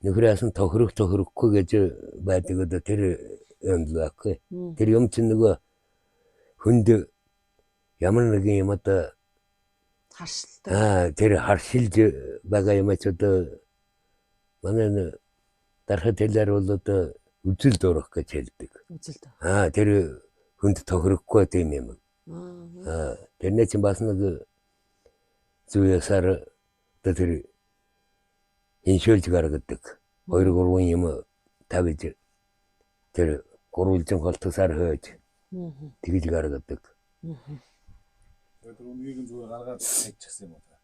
нөхрөөс нь тохирох тохирохгүй гэж байдаг одоо тэр юм л байхгүй. Тэр юм чинь нөгөө хүнд ямар нэгэн юм одоо Харшилтай. Аа, тэр харшилж байгаа юм ч одоо манай энэ дархат хэлээр бол одоо үзэл дурах гэж хэлдэг. Үзэл дөө. Аа, тэр хүнд тохирохгүй тийм юм. Аа. Аа, тэрнээ чинь бас нэг зүй ёсоор одоо тэр иншээлж гаргадаг. 2 3 юм тавьж тэр гурвалжин холтосоор хөөж тэгж гаргадаг. тэгээд тэр үнгийг нь зүгээр гаргаад хайчихсан юм уу та.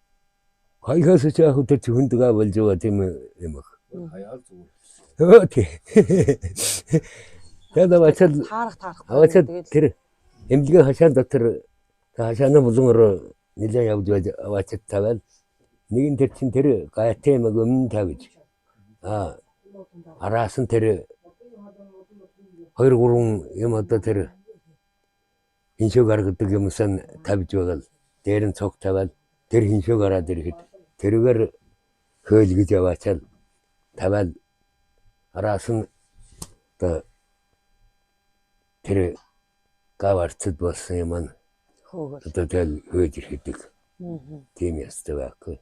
Хаяхаас ч яг тэр хүнд га болж байгаа тийм юм ах. Хаяал зүгээр. Өө тий. Тэгээд аваачаал Таарах таарахгүй. аваачаад Тэгэл тэр эмнэлгийн хашаан дотор хашааны булангар нэлээ явж байж аваачаад тавиал нэгэн тэр чин тэр гайтай юм өмнө тавьж аа араас нь тэр 2 3 юм одоо тэр хиншөө гаргадаг юмсан тавьж байгаа л дээр нь цог тавиал тэр хиншөө гараад ирэхэд тэрүүгээр хөөлгөж яваачаал тавиал араас нь одоо тэр гав арцад болсон юм нь хөөгөл. одоо тэгэл хөөж ирэдэг тийм ястай байхгүй.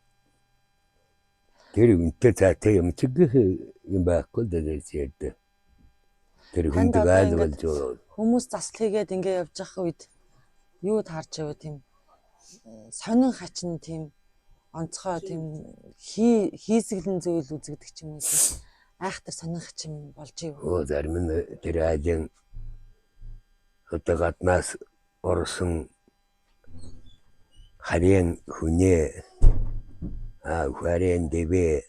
Тэр үнтэй цаатай юм чиг юм байхгүй л дээ ярьдаг. Тэр Танд хүнд одоо гайл ингээд болж байгаа. Хүмүүс засал хийгээд ингээ явж явах үед юу таарч байв тийм сонин хачин тийм онцгой тийм хийсгэлэн зүйл үзэгдэх ч юм уу тийм айхтар сонин хачин болж ив. Өө зарим нь тэр айлын одоо гаднаас орсон харийн хүнээ а харийн дэвэ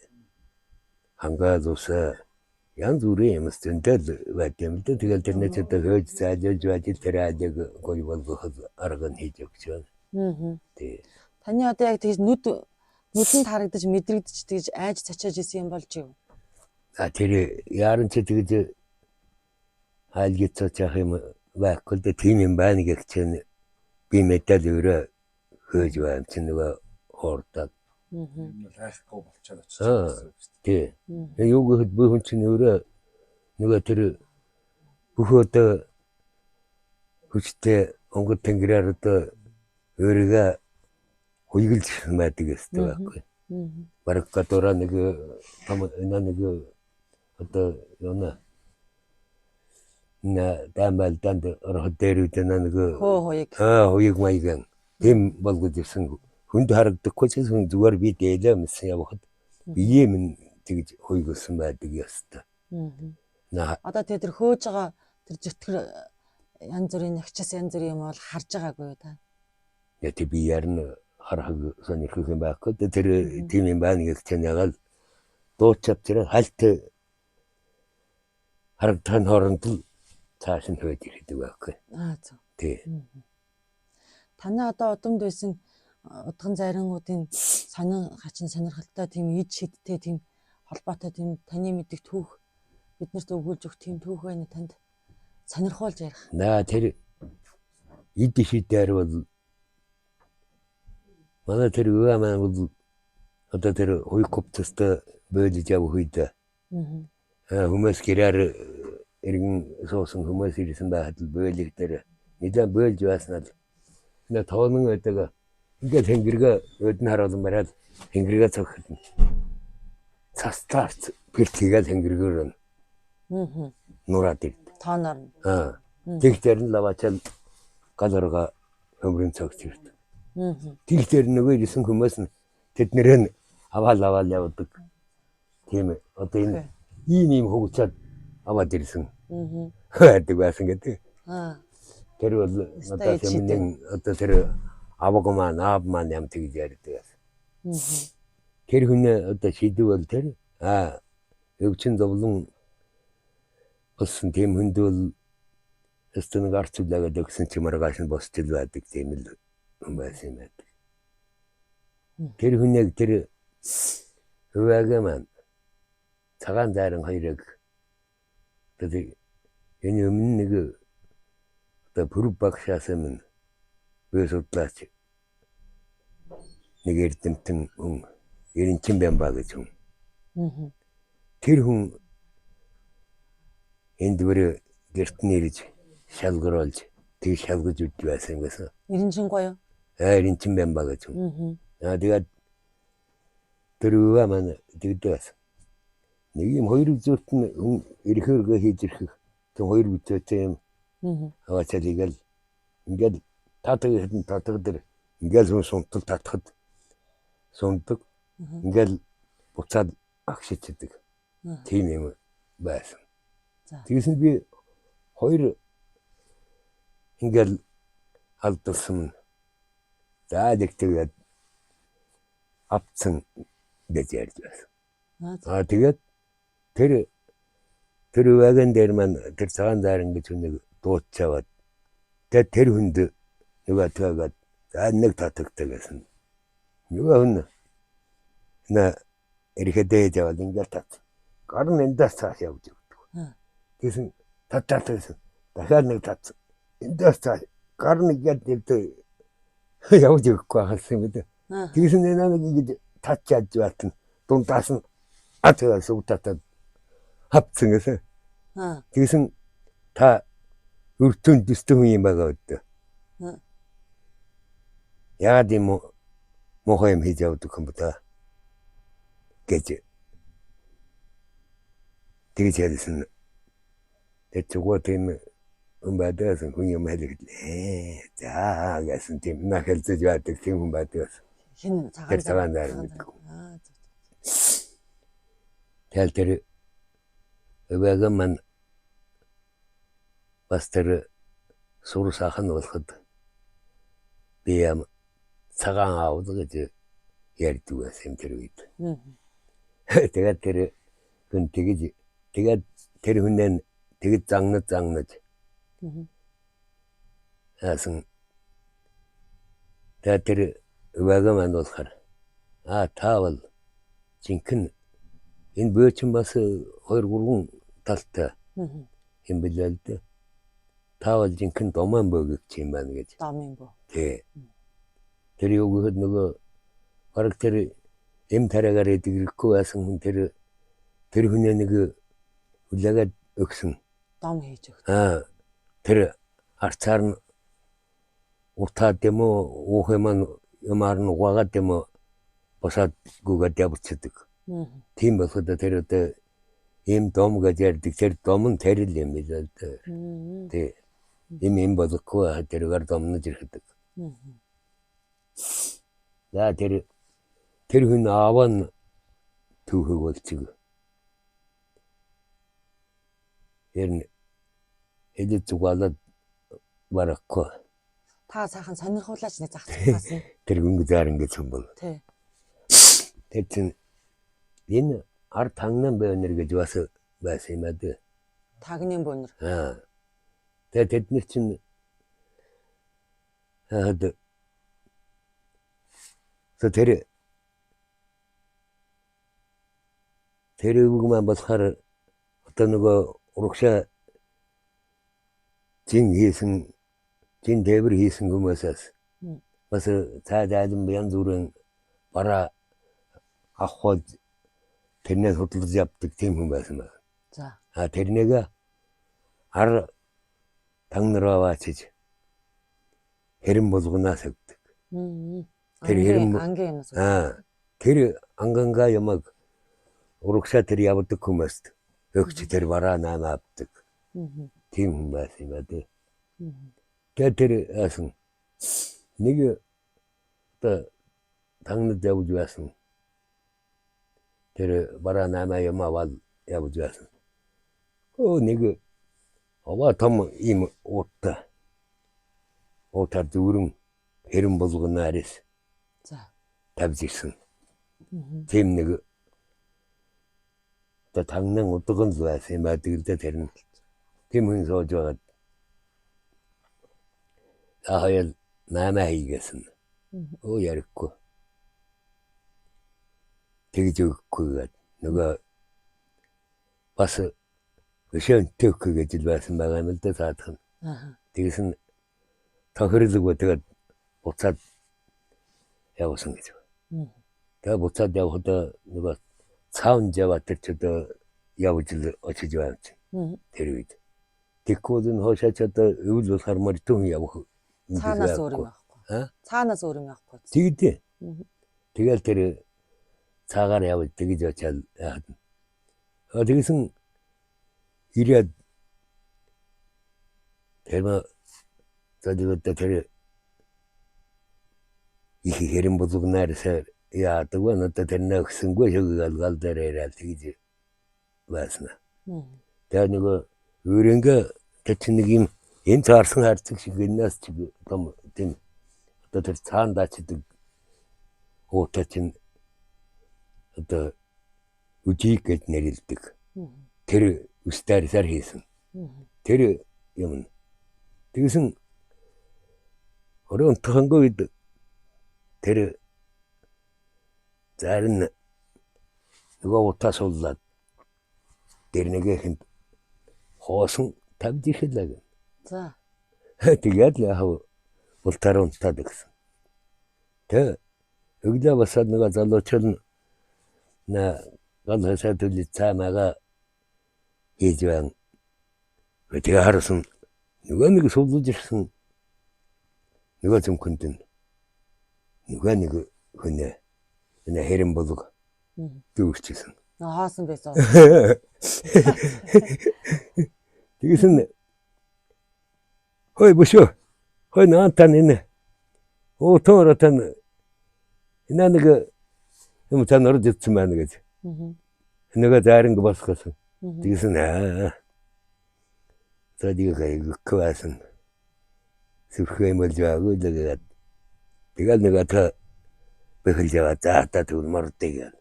хангаа зуса янз бүрийн юмс зөндөл байд юм л дээ. Тэгэл тэрнээ ч одоо хөөж зайлуулж байж тэр айлыг гоё болгох арга нь хийж өгч байна. Тий. Таны одоо яг тэгж нүд нүдэнд харагдаж мэдрэгдэж тэгж айж цочоож исэн юм болж ив. А тэр яаран чи тэгж айлгицаач яах юм байхгүй л дээ тийм юм байна гэх чинь би мэдэл өөрөө хөөж байм чинь нөгөө хоордоод Юм нь хайхгүй болчиход очиж Аа. гэсэн үг шүү дээ. тий. Тэгээ юу гэхэд би хүн чинь өөрөө нөгөө тэр бүх одоо хүчтэй онгод тэнгэрээр одоо өөрийгөө хуйгалж байдаг ёстой байхгүй. Бараг гадуураа нэг том энэ нэг одоо юуна Даймалдаанд ороход дээр үед нэг Хөө хуйг. Хуйг маяг тийм болгож ирсэн. Хүнд харагдахгүй ч гэсэн зүгээр би дээлээ мэдсэн явхад бие минь тэгж хуйгласан байдаг ёстой. Одоо тэр тэр хөөж байгаа тэр зөтгөр янз бүрийн нягчаас янз бүрийн юм бол харж байгаагүй юу та? Яг би ярина харахыг сонирхох юм байхгүй. Тэр тийм юм байна гэж таниагаал дуучаад тэр хальт харагдахын хооронд л цааш нь хөөж ирдэг байхгүй. Аа зөв. Тий. Танай одоо удамд байсан удган зайрангуудын сонин хачин сонирхолтой тийм ид шидтэй тийм холбоотой тийм таны мэдих түүх биднэрт өгүүлж өгөх тийм түүх байна танд сонирхуулж ярих. Наа тэр ид шидээр бол манай тэр өвөө маань бол одоо тэр хуйкоптостой бөөлж явах үед хүмүүс гэрээр иргэн суусан хүмүүс ирсэн байхад л бөөлийг дээр нэлээд бөөлж байснаа л нэ тоонон байдаг. Ингээд тэнгэргээ өдөн харуулсан бариад тэнгэргээ цогход цастаарч гэрт хийгээд тэнгэргээр нураад ирд. Тооноор нь. Тэг дээр нь лаваачаал гал оргоо хөмрөн цогц ирд. Тэг дээр нөгөө ирсэн хүмүүс нь тэднэрээ нь аваал аваал явдаг. Тийм одоо энэ ийм ийм хугацаад аваад ирсэн байдаг байсан гэдэг. Тэр бол одоо тийм одоо тэр аваг маань аав маань ям тэгж ярьдаг байсан. Тэр хүн одоо шийдв бол тэр өвчин зовлон болсон тийм хүнд бол өстө нэг арц үлээгээд өгсөн чи маргааш нь босч ил байдаг тийм л хүн байсан юм байдаг. Тэр хүн яг тэр өвөг маань цагаан зайран хоёрыг одоо энэ өмнө нэг одоо пүрэв багшаас минь бие судлаач нэг эрдэмтэн хүн Эренчин Бямба гэж хүн. Тэр хүн энд бүр гэрт нь ирж шалгаруулж тэг шалгаж үдж байсан гэсэн. Эренчин гоё юу? Эренчин Бямба гэж хүн. Тэгээд тэр өвөө маань тэгдэг байсан. Нэг юм хоёр үзүүрт нь хүн ирэхээргээ хийж ирэх тэр хоёр үзүүтэй юм аваачаал ингээл ингээл таатаг хэдэн таатаг дээр ингээл хүн сунтал татхад сундаг. Ингээл буцаад агшичдаг. Тийм юм байсан. Тэгсэн би хоёр ингээл алдсан. За нэг тэгээд авцсан гэж ярьж байсан. Тэгээд тэр вагон дээр маань тэр цагаан зайран гэж нэг дуутчаваад тэгээд тэр хүнд нөгөө төөгээд за нэг татагтай гэсэн. Нөгөө хүн нэ ирэхэд яваад ингээл тат. Гар нь эндээс цааш явж өгдөг. Тэгсэн татаад гэсэн. Дахиад нэг татсан. Эндээс цааш гар нь ингээд нэрдээ явж өгөхгүй хасан юм гэдэг. Тэгсэн нэг ингэж татчаад баатна. Дундаас нь атгаа сүг татаад хавцсан гэсэн. Тэгсэн та өртөн төстөн хүн юм байгаа өдөө. Яагаад юм муухай юм хийж явдаг юм бэ та гэж тэгж ярьсан. Тэр зүгээр тийм хүн байдагсан хүн юм хэлэглээ. За гэсэн тийм нахалзаж байдаг тийм хүн байдаг. Хин цагаан тэр цагаан найр гэдэг. Тэгэл тэр өвөг маань бас тэр сур сайхан болоход би юм цагаан аавд гэж ярьдаг байсан тэр үед. Тэгээд тэр хүн тэгж тэгээд тэр хүнээ тэгж загнаж загнаж яасан. Тэгээд тэр өвөг маань болохоор та бол жинхэнэ энэ бөөчин бас 2-3 талтай юм билээ л дээ. Та бол жинхэнэ домын бөөгч юм байна гэж. Домын бөө. Тий. Тэр юу гэхэд нөгөө бараг тэр эм тариагаар идэрэхгүй байсан хүн тэр хүнээ нэг хүлээгээд өгсөн. Дом хийж өгч. Тэр арцаар нь уртаад юм уу уух юм юмар нь угаагаад юм уу босоод гүгээд явчихдаг. Тийм болоход тэр одоо Ийм дом гэж ярьдаг. Тэр дом нь тэр л юм билээ л дээ. Тий. Им болохгүй тэргээр домнож ирэхдэг. За тэр хүн аав нь түүхэг болчих. Тэр нь хэлэж зугаалаад барахгүй. Та сайхан сонирхуулаач нэг зах зугаас нь. Тэр хөнгө заарн гэж юм бол. Тий. Тэр чинь энэ ар тагнан бөөнөр гэж бас байсан юм аа дээ. Тагнын бөөнөр. Аа. Тэгээ тэд нар чинь хаад тэр тэр өвөг маань болохоор одоо нөгөө урагшаа жин хийсэн жин тээвэр хийсэн хүмүүсээс бас цай дайлан янз бүрийн бараа авах тэрнээ судалж явдаг тийм хүн байсан байна. За. А тэрнийг ар тагнар аваачиж хэрэм булганаас өгдөг. Тэр хэрэм ангийн юмас. Аа. Тэр ангангаа ямаг урагшаа тэр явдаг хүмүүст өгч тэр бараа наана авдаг. Тийм хүн байсан юм аа дээ. Тэгээд тэр яасан нэг одоо тагнад явж байсан. Тэр бараа наана юм аваад явж байсан. Өө нэг овоо том ийм ууттай. Уутаар дүүрэн хэрэм булган арис. За. Тавьж ирсэн. Тийм нэг одоо тагнан удган л байсан юм байдаг л да тэр нь. Тийм хүн сууж байгаад хаяал наамаа хийгээсэн. Өө ярихгүй. Тэгж өгөхгүй гээд нөгөө бас өшөөнтэй өгөхгүй гэж л байсан байгаа юм л да цаадах нь. Тэгсэн тохирлоггүй тэгээд буцаад явсан гэж. Тэгээ буцаад явахдаа нөгөө цаун жаваа тэр ч одоо явж л очиж байв чинь. Тэр үед. Тэгэхгүй бол энэ хоошоо ч одоо өвөл болохоор морьтон явах Цаанаас өөр юм байхгүй. Цаанаас өөр юм явахгүй. Тэгдэ. Тэгэл тэр цаагаар явж тэгж очиад яхад. А тэгсэн ирээд тэр за тэгээд тэр их хэрэм булганаар яадаг вэ? Одоо тэрнээ өгсөнгүй шөгийг гал дээр яриад тэгж байсан. Тэгээ нөгөө өөрөнгө тэр чинь нэг юм энэ цаарсан хайрцаг шиг энэс чиг том тийм одоо тэр цаана даачдаг уута чинь одоо үжиг гэж нэрлэдэг. Тэр үс дайрсаар хийсэн. Тэр юм. Тэгсэн өрөө унтахангүй үед тэр зарим нөгөө утаа сууллаад дэрнэгээхэнд хоосон тавьж ирлээ гэн. За. Тэгээд л яхав бултаар унтаад гэсэн. Тэ өглөө босоод нөгөө залуучууд нь гал хасаа төлөж цаамаага хийж байна. Тэгээ харсан нөгөө нэг суулж ирсэн нөгөө зүмхэнд нь нөгөө нэг хүнээ энэ хэрэм булг дүүрчихсэн. Хоосон байсан. Тэгсэн хой бөшөө хой наантан энэ уутон тань энэ нэг юм тань орж ирсэн байна гэж. Нөгөө зайранг босгосон. Тэгсэн аа. За тэгээ өгөхгүй байсан. Сүрхээ юм бол жаагүй л тэгээд тэгэл нэг ата бэхэлж яваа. За та тэгвэл мордыг гэл.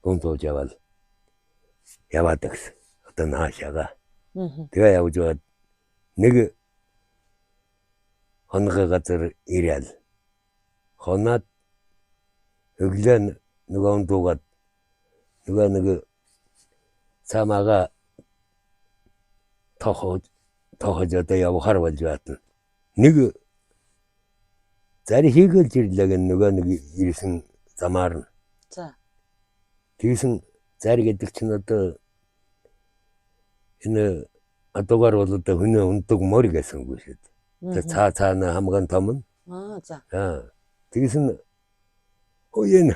Гүн тууж яваал. Яваад гэсэн. Одоо наашаага. Тэгээ явж байгаад нэг хоногоо газар ирээл. Хоноод өглөө нөгөө ундуугаад нөгөө нэг цамаага тохож одоо явахар болж баатна. Нэг зари хийгээл ирлээ гэн нөгөө нэг ирсэн замаар нь. За. Тэгсэн зари гэдэг чинь одоо энэ одоогоор бол одоо хүнээ ундаг морь гэсэн үг шүү дээ. Тэр цаа цаана хамгаан том нь. Аа за. Аа. Тэгсэн өө энэ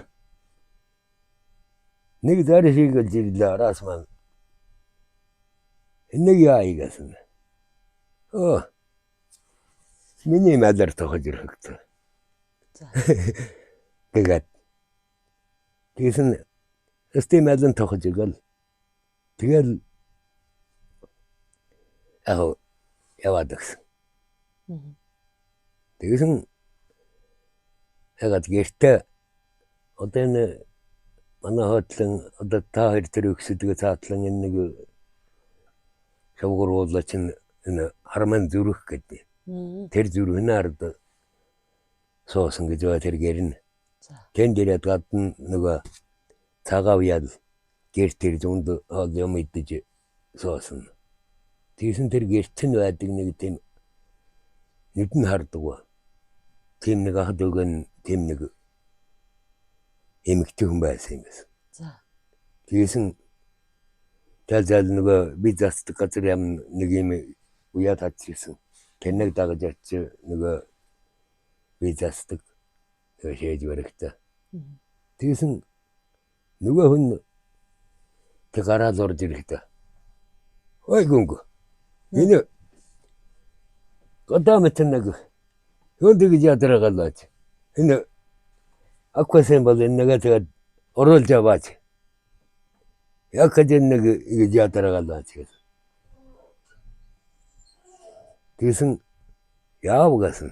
нэг зари хийгээл ирлээ араас маань Энийг яа гэсэн. Оо. Миний малаар тохож ирэхэгтэй. За. Тэгээд тэгсэн өстэй малын тохож өгөөл. Тэгэл яг яваад өгсөн. Тэгсэн ягаад гэртээ одоо энэ манай хойтлон одоо та хоёр тэр өгсөдөг цаатлан энэ нэг шавгууруулаа чинь энэ арман зүрх гэдэг. Тэр зүрхнээ ард суусан гэж бай тэр гэрнэ. Тэнд ирээд гадна нөгөө цагаав ял гэр тэр зунд хоол юм идэж суусан. Тэгсэн тэр гэрт нь байдаг нэг тийм нүд нь хардаг. Тийм нэг ах дүүгэн тийм нэг эмэгтэй хүн байсан юм байсан. За. Тэгсэн тэл зал нөгөө би засдаг газар юм нэг юм уяа татчихсан. Тэрнийг дагаж очиж нөгөө би засдаг нөгөө шээж баригтай. Тэгсэн нөгөө хүн тэг гараал орж ирэхдээ ой гүнгү энэ гадаа мэт нэг юун тэгж ядаргалаач энэ аквасэн бол энэ нэгэ тэгээд оруулж аваач яг гэж нэг ингэж ядаргалаач гэж. Тэгсэн яав гэсэн.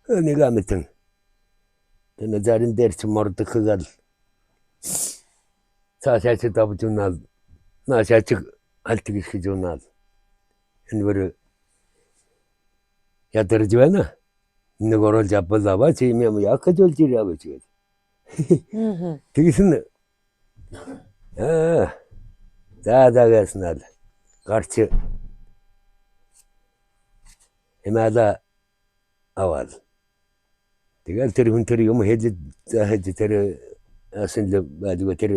Нэг амтэн. Тэн зарин дээр ч мордохгал цаашаа чи давж унаал наашаа чи альт гიშгэж унаал энэ бүр ядарж байна. Нэг оруулж авбал аваач юм юм яг гэж болж ирээ аваач гэж. Тэгсэн аа за за гэснээр гарч эмаала аваад. Тэгэл тэр хүн тэр юм хэлж заахад тэр асан л байдгүй тэр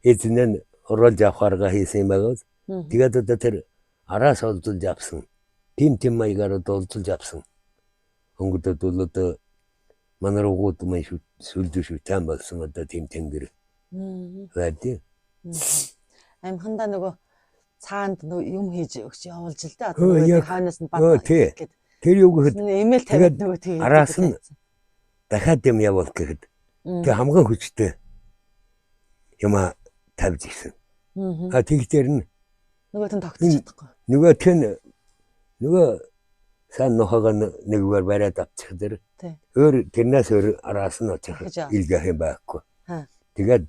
эзэн нь оруулж авах арга хийсэн юм байгаа. Тэгээд одоо тэр араас олдолж авсан. Тим тим маягаар олдолж авсан. Өнгөдөд бол одоо манай угууд маань сүлдүү шүтэн болсон одоо тим тэнгэр байдیں۔ Амхандаа нөгөө цаанд нөгөө юм хийж өгч явуулж л дээ. Одоо нөгөө хойноос нь бат гээд. Тэр юу гэхэд эмээл тавиад нөгөө тийм араас нь дахиад юм явуул гэхэд тэг хамгийн хүчтэй юм тавьж ирсэн. А тэгтэр нь нөгөөт нь тогтож чадахгүй. Нөгөөт нь нөгөө сайн нохоогоо нэггээр бариад авчих тэр. Өөр тэрнээс өөр араас нь очих илгээх юм байхгүй. Тэгээд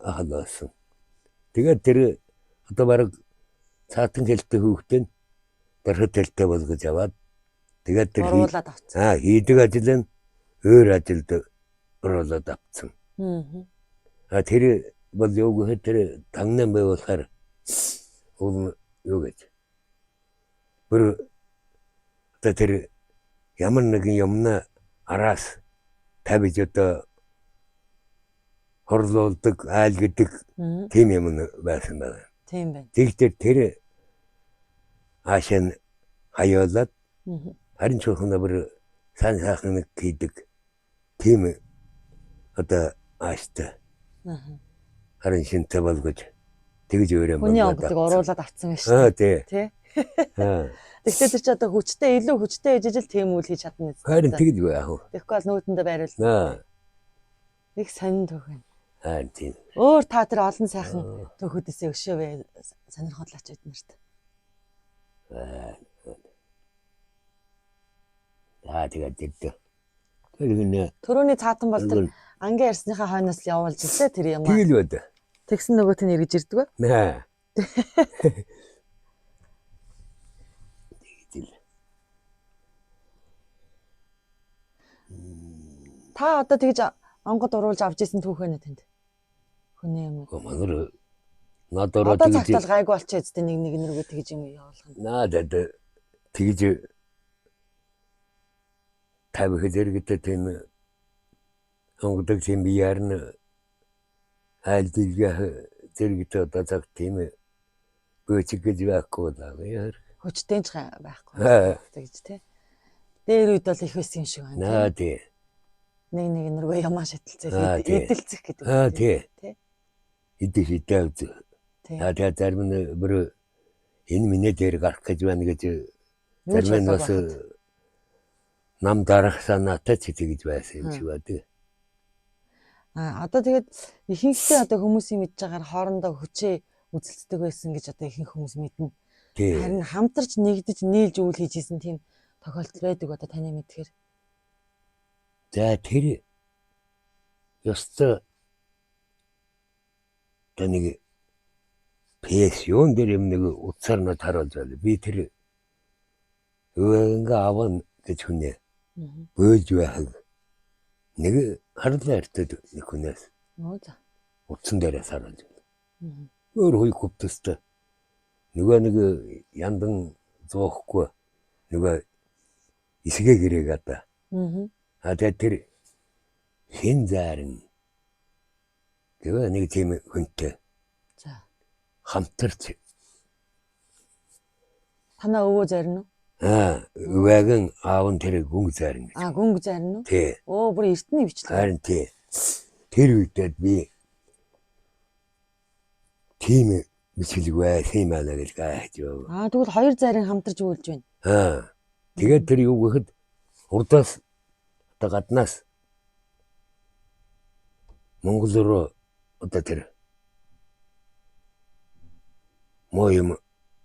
ахалсан. Тэгээд тэр одоо бараг цаатан хэлтэй хүүхдээ дархат хэлтэй болгож аваад тэгээд тэр оруулаад авцсан. Аа хийдэг ажил нь өөр ажилд оруулаад авцсан. А тэр бол юу гэхэд тэр тагнан бай болохоор уул юу гэж бүр одоо тэр ямар нэгэн юмна араас тавьж одоо хорлуулдаг, айл гэдэг тийм юм байсан байна. Тийм байна. Тэгтэр тэр аашаа нь хаяалаад харин чухал бүр сайн сайхан нэг хийдэг тийм одоо ааштай. Харин шинтэй болгож тэгж өөр юм Хүний онгодог оруулаад авцсан байж шүү. Тий. Тий. Тэгтээ тэр чи одоо хүчтэй илүү хүчтэй ижиж л тийм үйл хийж чадна гэсэн. Харин тэгдэггүй яах вэ? Тэгэхгүй бол нүүдэндээ байруул. Их сонин түүх юм. Харин тийм. Өөр та тэр олон сайхан түүхүүдээсээ өшөө вэ сонирхолтой бид нарт. Аа тэгээд тэр. Тэр гинэ. Төрөний цаатан бол тэр ангийн ярьсныхаа хойноос л явуулж илээ тэр юм аа. Тэгэл байд. Тэгсэн нөгөөт нь эргэж ирдэг вэ? Наа. Тэгэл. Та одоо тэгж онгод уруулж авч исэн түүх байна тэнд. Хүний юм уу? Манар надад Одоо цагт бол гайгүй болчихё үстэй нэг нэг нэргүй тэгж юм явуулах нь. Надад тэгж тавих зэрэгтэй тийм онгодог тийм биеэр нь айл дэлгэх зэрэгтэй одоо цаг тийм бөөчиг гэж байхгүй даа. Хүчтэй ч байхгүй. Тэгж тий. Дээр үед бол их байсан юм шиг байна. Наа тий. Нэг нэг нэргүй ямаа шаталцал эдэлцэх гэдэг. Аа тий. Идэх идэх. Аа тэгээ зарим нь бүр Энэ миний дээр гарах гэж байна гэж Юу ч зарим нь болоогүй бас байхад. нам дарах санаатай ч тэгж байсан юм шиг байдаг. А одоо тэгээд ихэнхдээ одоо хүмүүсийн мэдж байгаагаар хоорондоо хүчээ үзэлцдэг байсан гэж одоо ихэнх хүмүүс мэднэ. Тий. Харин хамтарч нэгдэж нийлж үйл хийж исэн тийм тохиолдол байдаг одоо таны мэдхээр. За тэр ёстой одоо нэг пэс юун дээр юм нэг утсаар над харуулж байлаа. Би тэр өвөнгөө авна гэж хүнээ бөөлж байхыг нэг харлаа эртээд нэг хүнээс Оо за. утсан дээрээс харуулж байлаа. Өөр хуй хөвтөстэй нөгөө нэг яндан зоохгүй нөгөө эсгээ гэрээг одоо. А тэгээд тэр хэн заарна гэвэ нэг тийм хүнтэй За. хамтарч Танаа өвөө зарна уу? Аа, өвәгэн аав нь тэр гүнг зарна гэж. А гүнг зарна уу? Тий. Оо бүр эртний бичлэг. Харин тий. Тэр үедээ би тийм бичлэг байсан юм аа гэж гайхаж байв. Аа тэгвэл хоёр зарин хамтарч үйлж байна. Аа. Тэгээд тэр юу гэхэд урдаас одоо гаднаас Монгол руу одоо тэр муу юм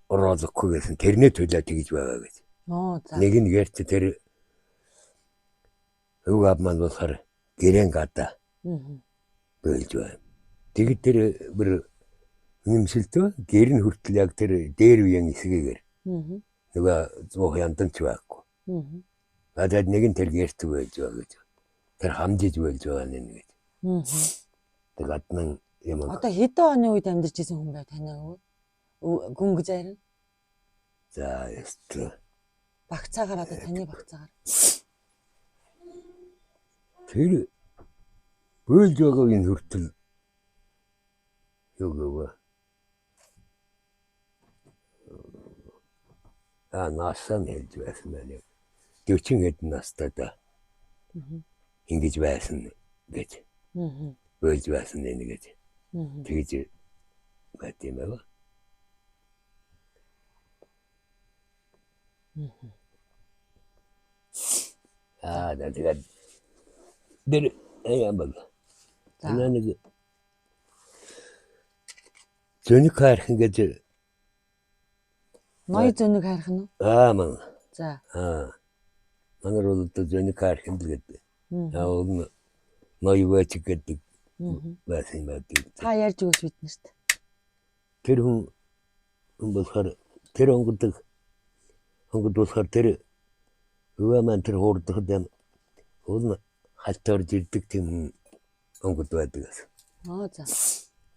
ороолохгүй гэсэн тэрний төлөө тэгж байгаа гэж. Оо за. Нэг нь гэрт тэр өв ав маань болохоор гэрэн гадаа бөөлж байна. Тэгэд тэр бүр үнэмшилтөө гэр нь хүртэл яг тэр дээр үеийн эсгээгээр нөгөө зуух яндан ч байхгүй. А тэгээд нэг нь тэр гэрт бөөлж байгаа гэж. Тэр хамжиж бөөлж байгаа нэ гэж. Тэр гаднан юм. Одоо хэдэн оны үед амьдарч исэн хүн байв танай өвөө? Гүнг зарин. За ёстой. Багцаагаар одоо таны багцаагаар. Тэр бөөлж байгааг энэ хүртэл юу гэв? А насаа нь хэлж байсан байна. 40 хэдэн настай да. Ингэж байсан гэж. Бөөлж байсан нэ гэж. Тэгж байт юм байна. Аа тэгээд тэр юм бол. За. Нэг зөник хайрхан гэж Ноёо зөнийг хайрхан уу? Аа ман. За. Аа. Манар бол одоо зөник хайрхан л гэдэг. Аа уг нь ноёо вэч гэдэг байсан юм байдаг. Та ярьж өгөөч бид нарт. Тэр хүн болохоор тэр онгодог онгод болохоор тэр өвөө маань тэр хуурдахад юм уул нь халт орж ирдэг тийм хүн онгод байдаг гэсэн. Оо за.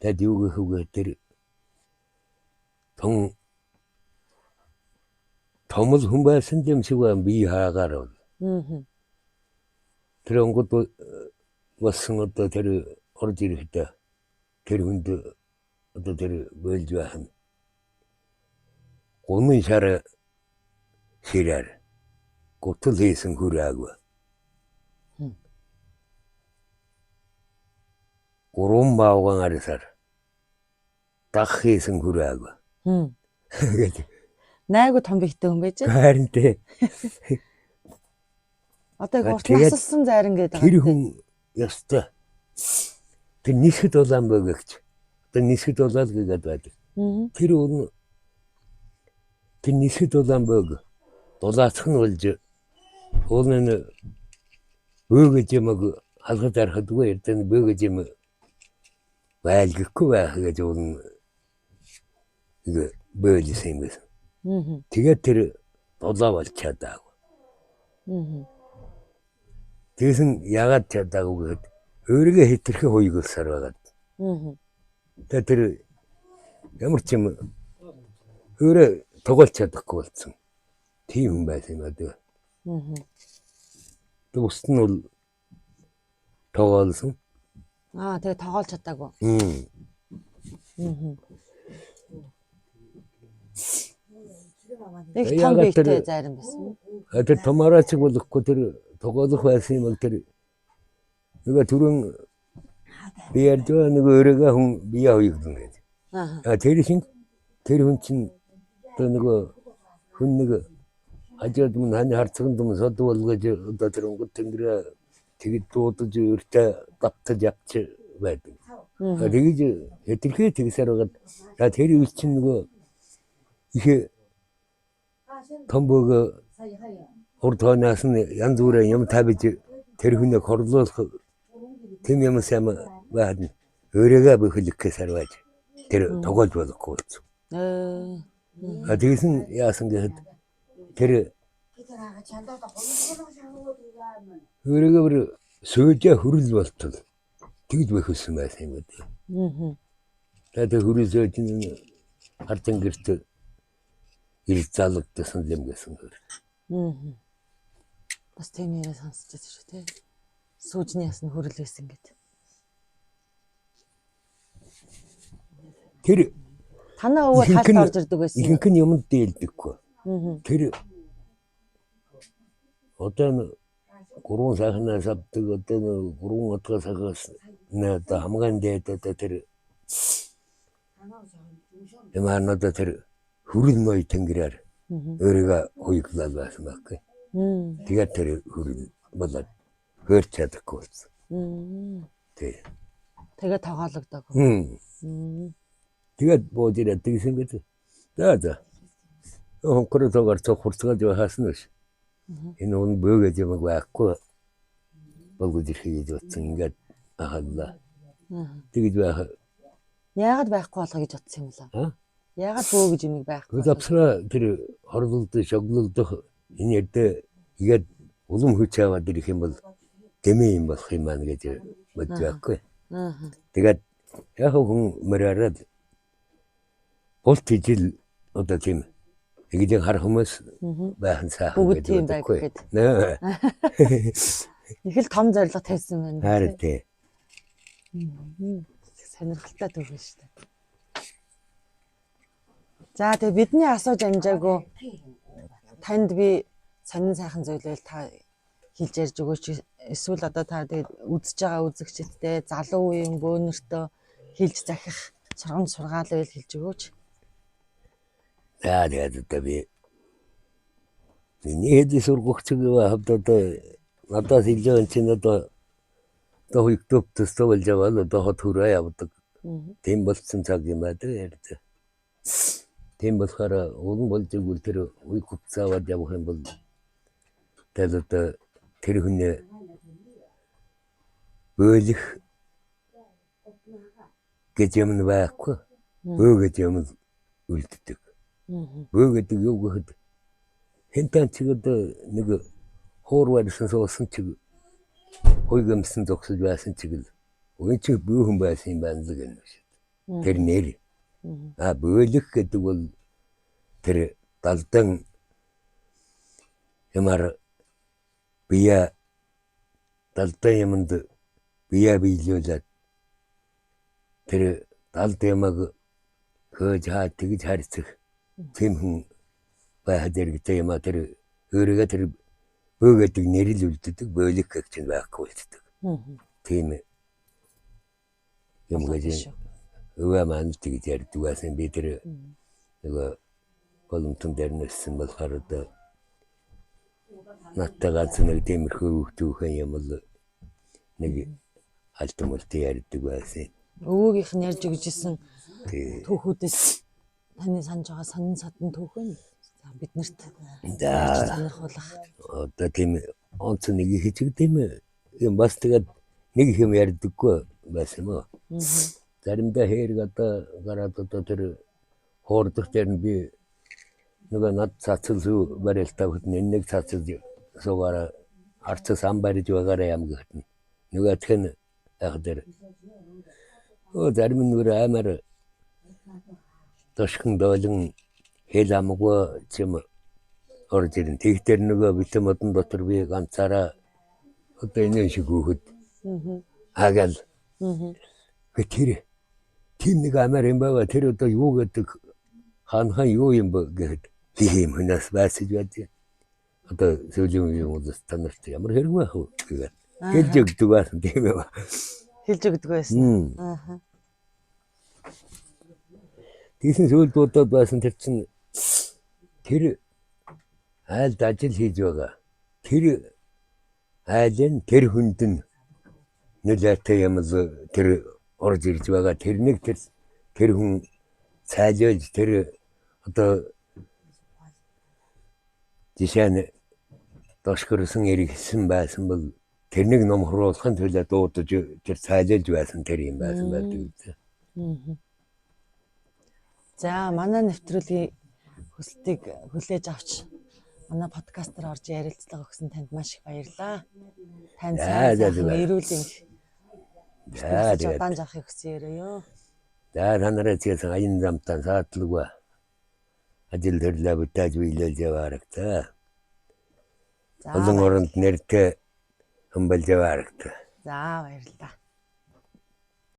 Тэгэд юу гэх үгээ тэр том томл хүн байсан юм шиг байна би хаагаар бол. Тэр онгод болсон одоо тэр орж ирэхдээ тэр хүнд одоо тэр бөөлж байх нь гунан шар ширээр гутал хийсэн хүрээгүй. Гурван маавган арьсаар дах хийсэн хүрээгүй. Гэж. Найгуу том бихтэй хүн байж. Харин тэ. Одоо их урт Тэгээд насалсан зайран гэдэг. Тэр хүн ёстой. Тэр нисгэд улаан бөгөгч. Одоо нисгэд улаал гэгээд байдаг. Тэр үн тэр нисгэд улаан бөг дулаацх нь болж уул нь бөөгөж юмг халгаж архадгүй эрдэнэ бөөгөж юм байлгахгүй байх гэж уул нь бөөлсөн юм гэсэн. Тэгээд тэр дулаа болж чадаагүй. Тэгсэн ягаад чадаагүй гэхэд өөрийгөө хэтэрхий хуйгалсаар байгаад. Тэгээд тэр ямар ч юм өөрөө тоглож чадахгүй болсон. Тийм хүн байсан юм аа. Тэг бусд нь бол тоглосон. Аа тэгээ тоглож чадаагүй. Их том Ягаад тэр- биетэй зайран байсан. А тэр томорооч болохгүй тэр тоглох байсан юм бол тэр нөгөө түрүүн би ярьж байгаа нөгөө өөрийгөө хүн бие хуйгдан гэж. Аа. А тэр шин тэр хүн чинь Одоо нөгөө хүн нэг хажууд мөн хань харцган дүн сод болгож одоо тэр өнгөт тэнгэрээ тэгж дуудаж өртөө давтаж явч байдаг. Тэгж хэтэрхий тэгсээр байгаад за тэр үе чинь нөгөө их том бөөгөө урд хойноос нь янз бүрийн юм тавьж тэр хүнийг хорлуулах тэм юм сайн байхад нь өөрийгөө бөхөлөх гэсээр байж тэр тоглож болохгүй болсон. А тэгсэн яасан гэхэд тэр өөрийгөө бүр сүйжээ хүрэл болтол тэгж бөхөлсөн байсан юм гэдэг. Тэгээд хүрэл сүйж нь хар тэнгэрт ирж залгагдсан юм гэсэн хөр. Бас тийм яриа сонсч байсан шүү дээ. Сүүжний ясн хүрэл байсан гэд. Тэр Танаа өвөө ихэнх талд нь орж ирдэг байсан. ихэнх нь юмд дээлдэггүй. Тэр одоо н гурван сайхнаас авдаг одоо н гурван одгоо сахаас нэ одоо хамгаан дээд одоо тэр юм одоо тэр хүрэл ноёо тэнгэрээр өөрийгөө хуйглал байсан байхгүй. Тэгээд тэр хүрэл болоод хөөрч чадахгүй болсон. Тий. Тэгээ тоогоологдог. Тэгээд бууж ирээд тэгсэн гэдэг. За за. Хонкор тоогоор цог хурцгаад байхаас нь биш. Энэ хүн бөөгөөж юм байхгүй болгож ирэх гэж бодсон. Ингээд ахаллаа. Тэгж байх. Яагаад байхгүй болгоо гэж бодсон юм лээ? Аа? Яагаад бөө гэж юмыг байхгүй? Завсраа тэр хорлолд шоглолдох энэ эрдэ игээд улам хүч аваад ирэх юм бол дэмий юм болох юм байна гэж бодож байхгүй. Тэгээд яг хүн мөрөөрөөд булт ижил одоо тийм игдийг харах хүмүүс байх нь сайхан Бүгд гэж тийм байх бодохгүй. гээд. Нэ. Их л том зорилго тавьсан байна. Харин тий. Сонирхолтой түүх шүү дээ. За тэгээ бидний асууж амжаагүй танд би сонин сайхан зүйлэл та хэлж ярьж өгөөч. Эсвэл одоо та тэгээд үзэж байгаа үзэгчидтэй залуу үеийн бөөнөртөө хэлж захих сургамж сургаал байл хэлж өгөөч. За тэгээд одоо би миний хэд сургагч гэв хавд одоо надаас илүү энэ чинь одоо одоо хуйгдууп төстөө болж яваал одоо хот хүрээ явдаг. Тийм болсон цаг юм аа дээ ярьд. Тийм болохоор улам болж игэл тэр үе хувцааваад явах юм бол тэгэл одоо тэр хүнээ бөөлөх гэж юм нь байхгүй. Бөө гэж юм л үлддэг. Бөө гэдэг юу гэхэд хэнтэн чиг одоо нэг хуур барьсан суусан чиг хуйг өмсөн зогсож байсан чиг л үн чиг бөөхөн байсан юм байна л гэнэ шүү. Тэр нэр. А бөөлөх гэдэг бол тэр далдан ямар бие далдан юмд бие биелүүлээд тэр далд ямаг хөөж хаа тэгж харьцах тийм хүн байхад хэрэгтэй юм а тэр өөрийгөө тэр бөө гэдэг нэр л үлддэг, бөөлөх гэх чинь байхгүй үлддэг. Тийм юм гэж өвөө маань тэгж ярьдаг байсан. Би тэр нөгөө боломтон дээр нөссөн болохоор одоо надтай ганц нэг тиймэрхүү хүүхдүүхэн юм л нэг алт мөлт ярьдаг байсан. Өвөөгийнх нь ярьж өгч исэн Тий. түүхүүдээс таны санаж байгаа сонин садан түүх нь за биднэрт За сонирхуулах. одоо тийм онц нэг хичиг тийм юм бас тэгээд нэг их юм ярьдаггүй байсан юм уу. Заримдаа хэрэг одоо гараад одоо тэр хуурдах дээр нь би нөгөө над цацал сүү барил тавхад энэ нэг цацал суугаараа арцас ам барьж байгаараа ям гэхэд нь нөгөөх нь яг дээр өө зарим нь бүр аймаар тошхон доолон хэл амгүй чим орж ирнэ. Тэгтэр нөгөө бэлэн модон дотор би ганцаараа одоо энэ шиг хөөхөд агаал тэр тийм нэг амаар юм байгаа. Тэр одоо юу гэдэг хаанхан юу юм бэ гэхэд их юм хүнээс байсаж байдаг. Одоо сүүлийн үеийн хүмүүс та нарт ямар хэрэг байх вэ гэгээд хэлж өгдөг байсан тийм ээ. Хэлж өгдөг байсан. Аа. Тэгсэн сүүлд удаад байсан тэр чинь Тэр айлд ажил хийж байгаа. Тэр айлын тэр хүнд нь нөлөөтэй юм л тэр орж ирж байгаа. Тэрнийг тэр хүн цайлуулж тэр одоо жишээ нь дошгорсон эргэсэн байсан бол тэрнийг номхруулахын төлөө дуудаж тэр цайлуулж байсан тэр юм байсан байдаг үү. За, манай нэвтрүүлгийн хүсэлтийг хүлээж авч манай подкастаар орж ярилцлага өгсөн танд маш их баярлалаа. Танд За, сайн за, сайхан за. эрүүл энх За, тэгээд удаан жавхыг хүсэн өрөөё. За, та нараа згээс аян замтан саатлгүй ажил төрлөө бүтээж биелүүлж яваарагта. За, Олон оронд нэртэй хамбалж яваарагта. За, баярлалаа.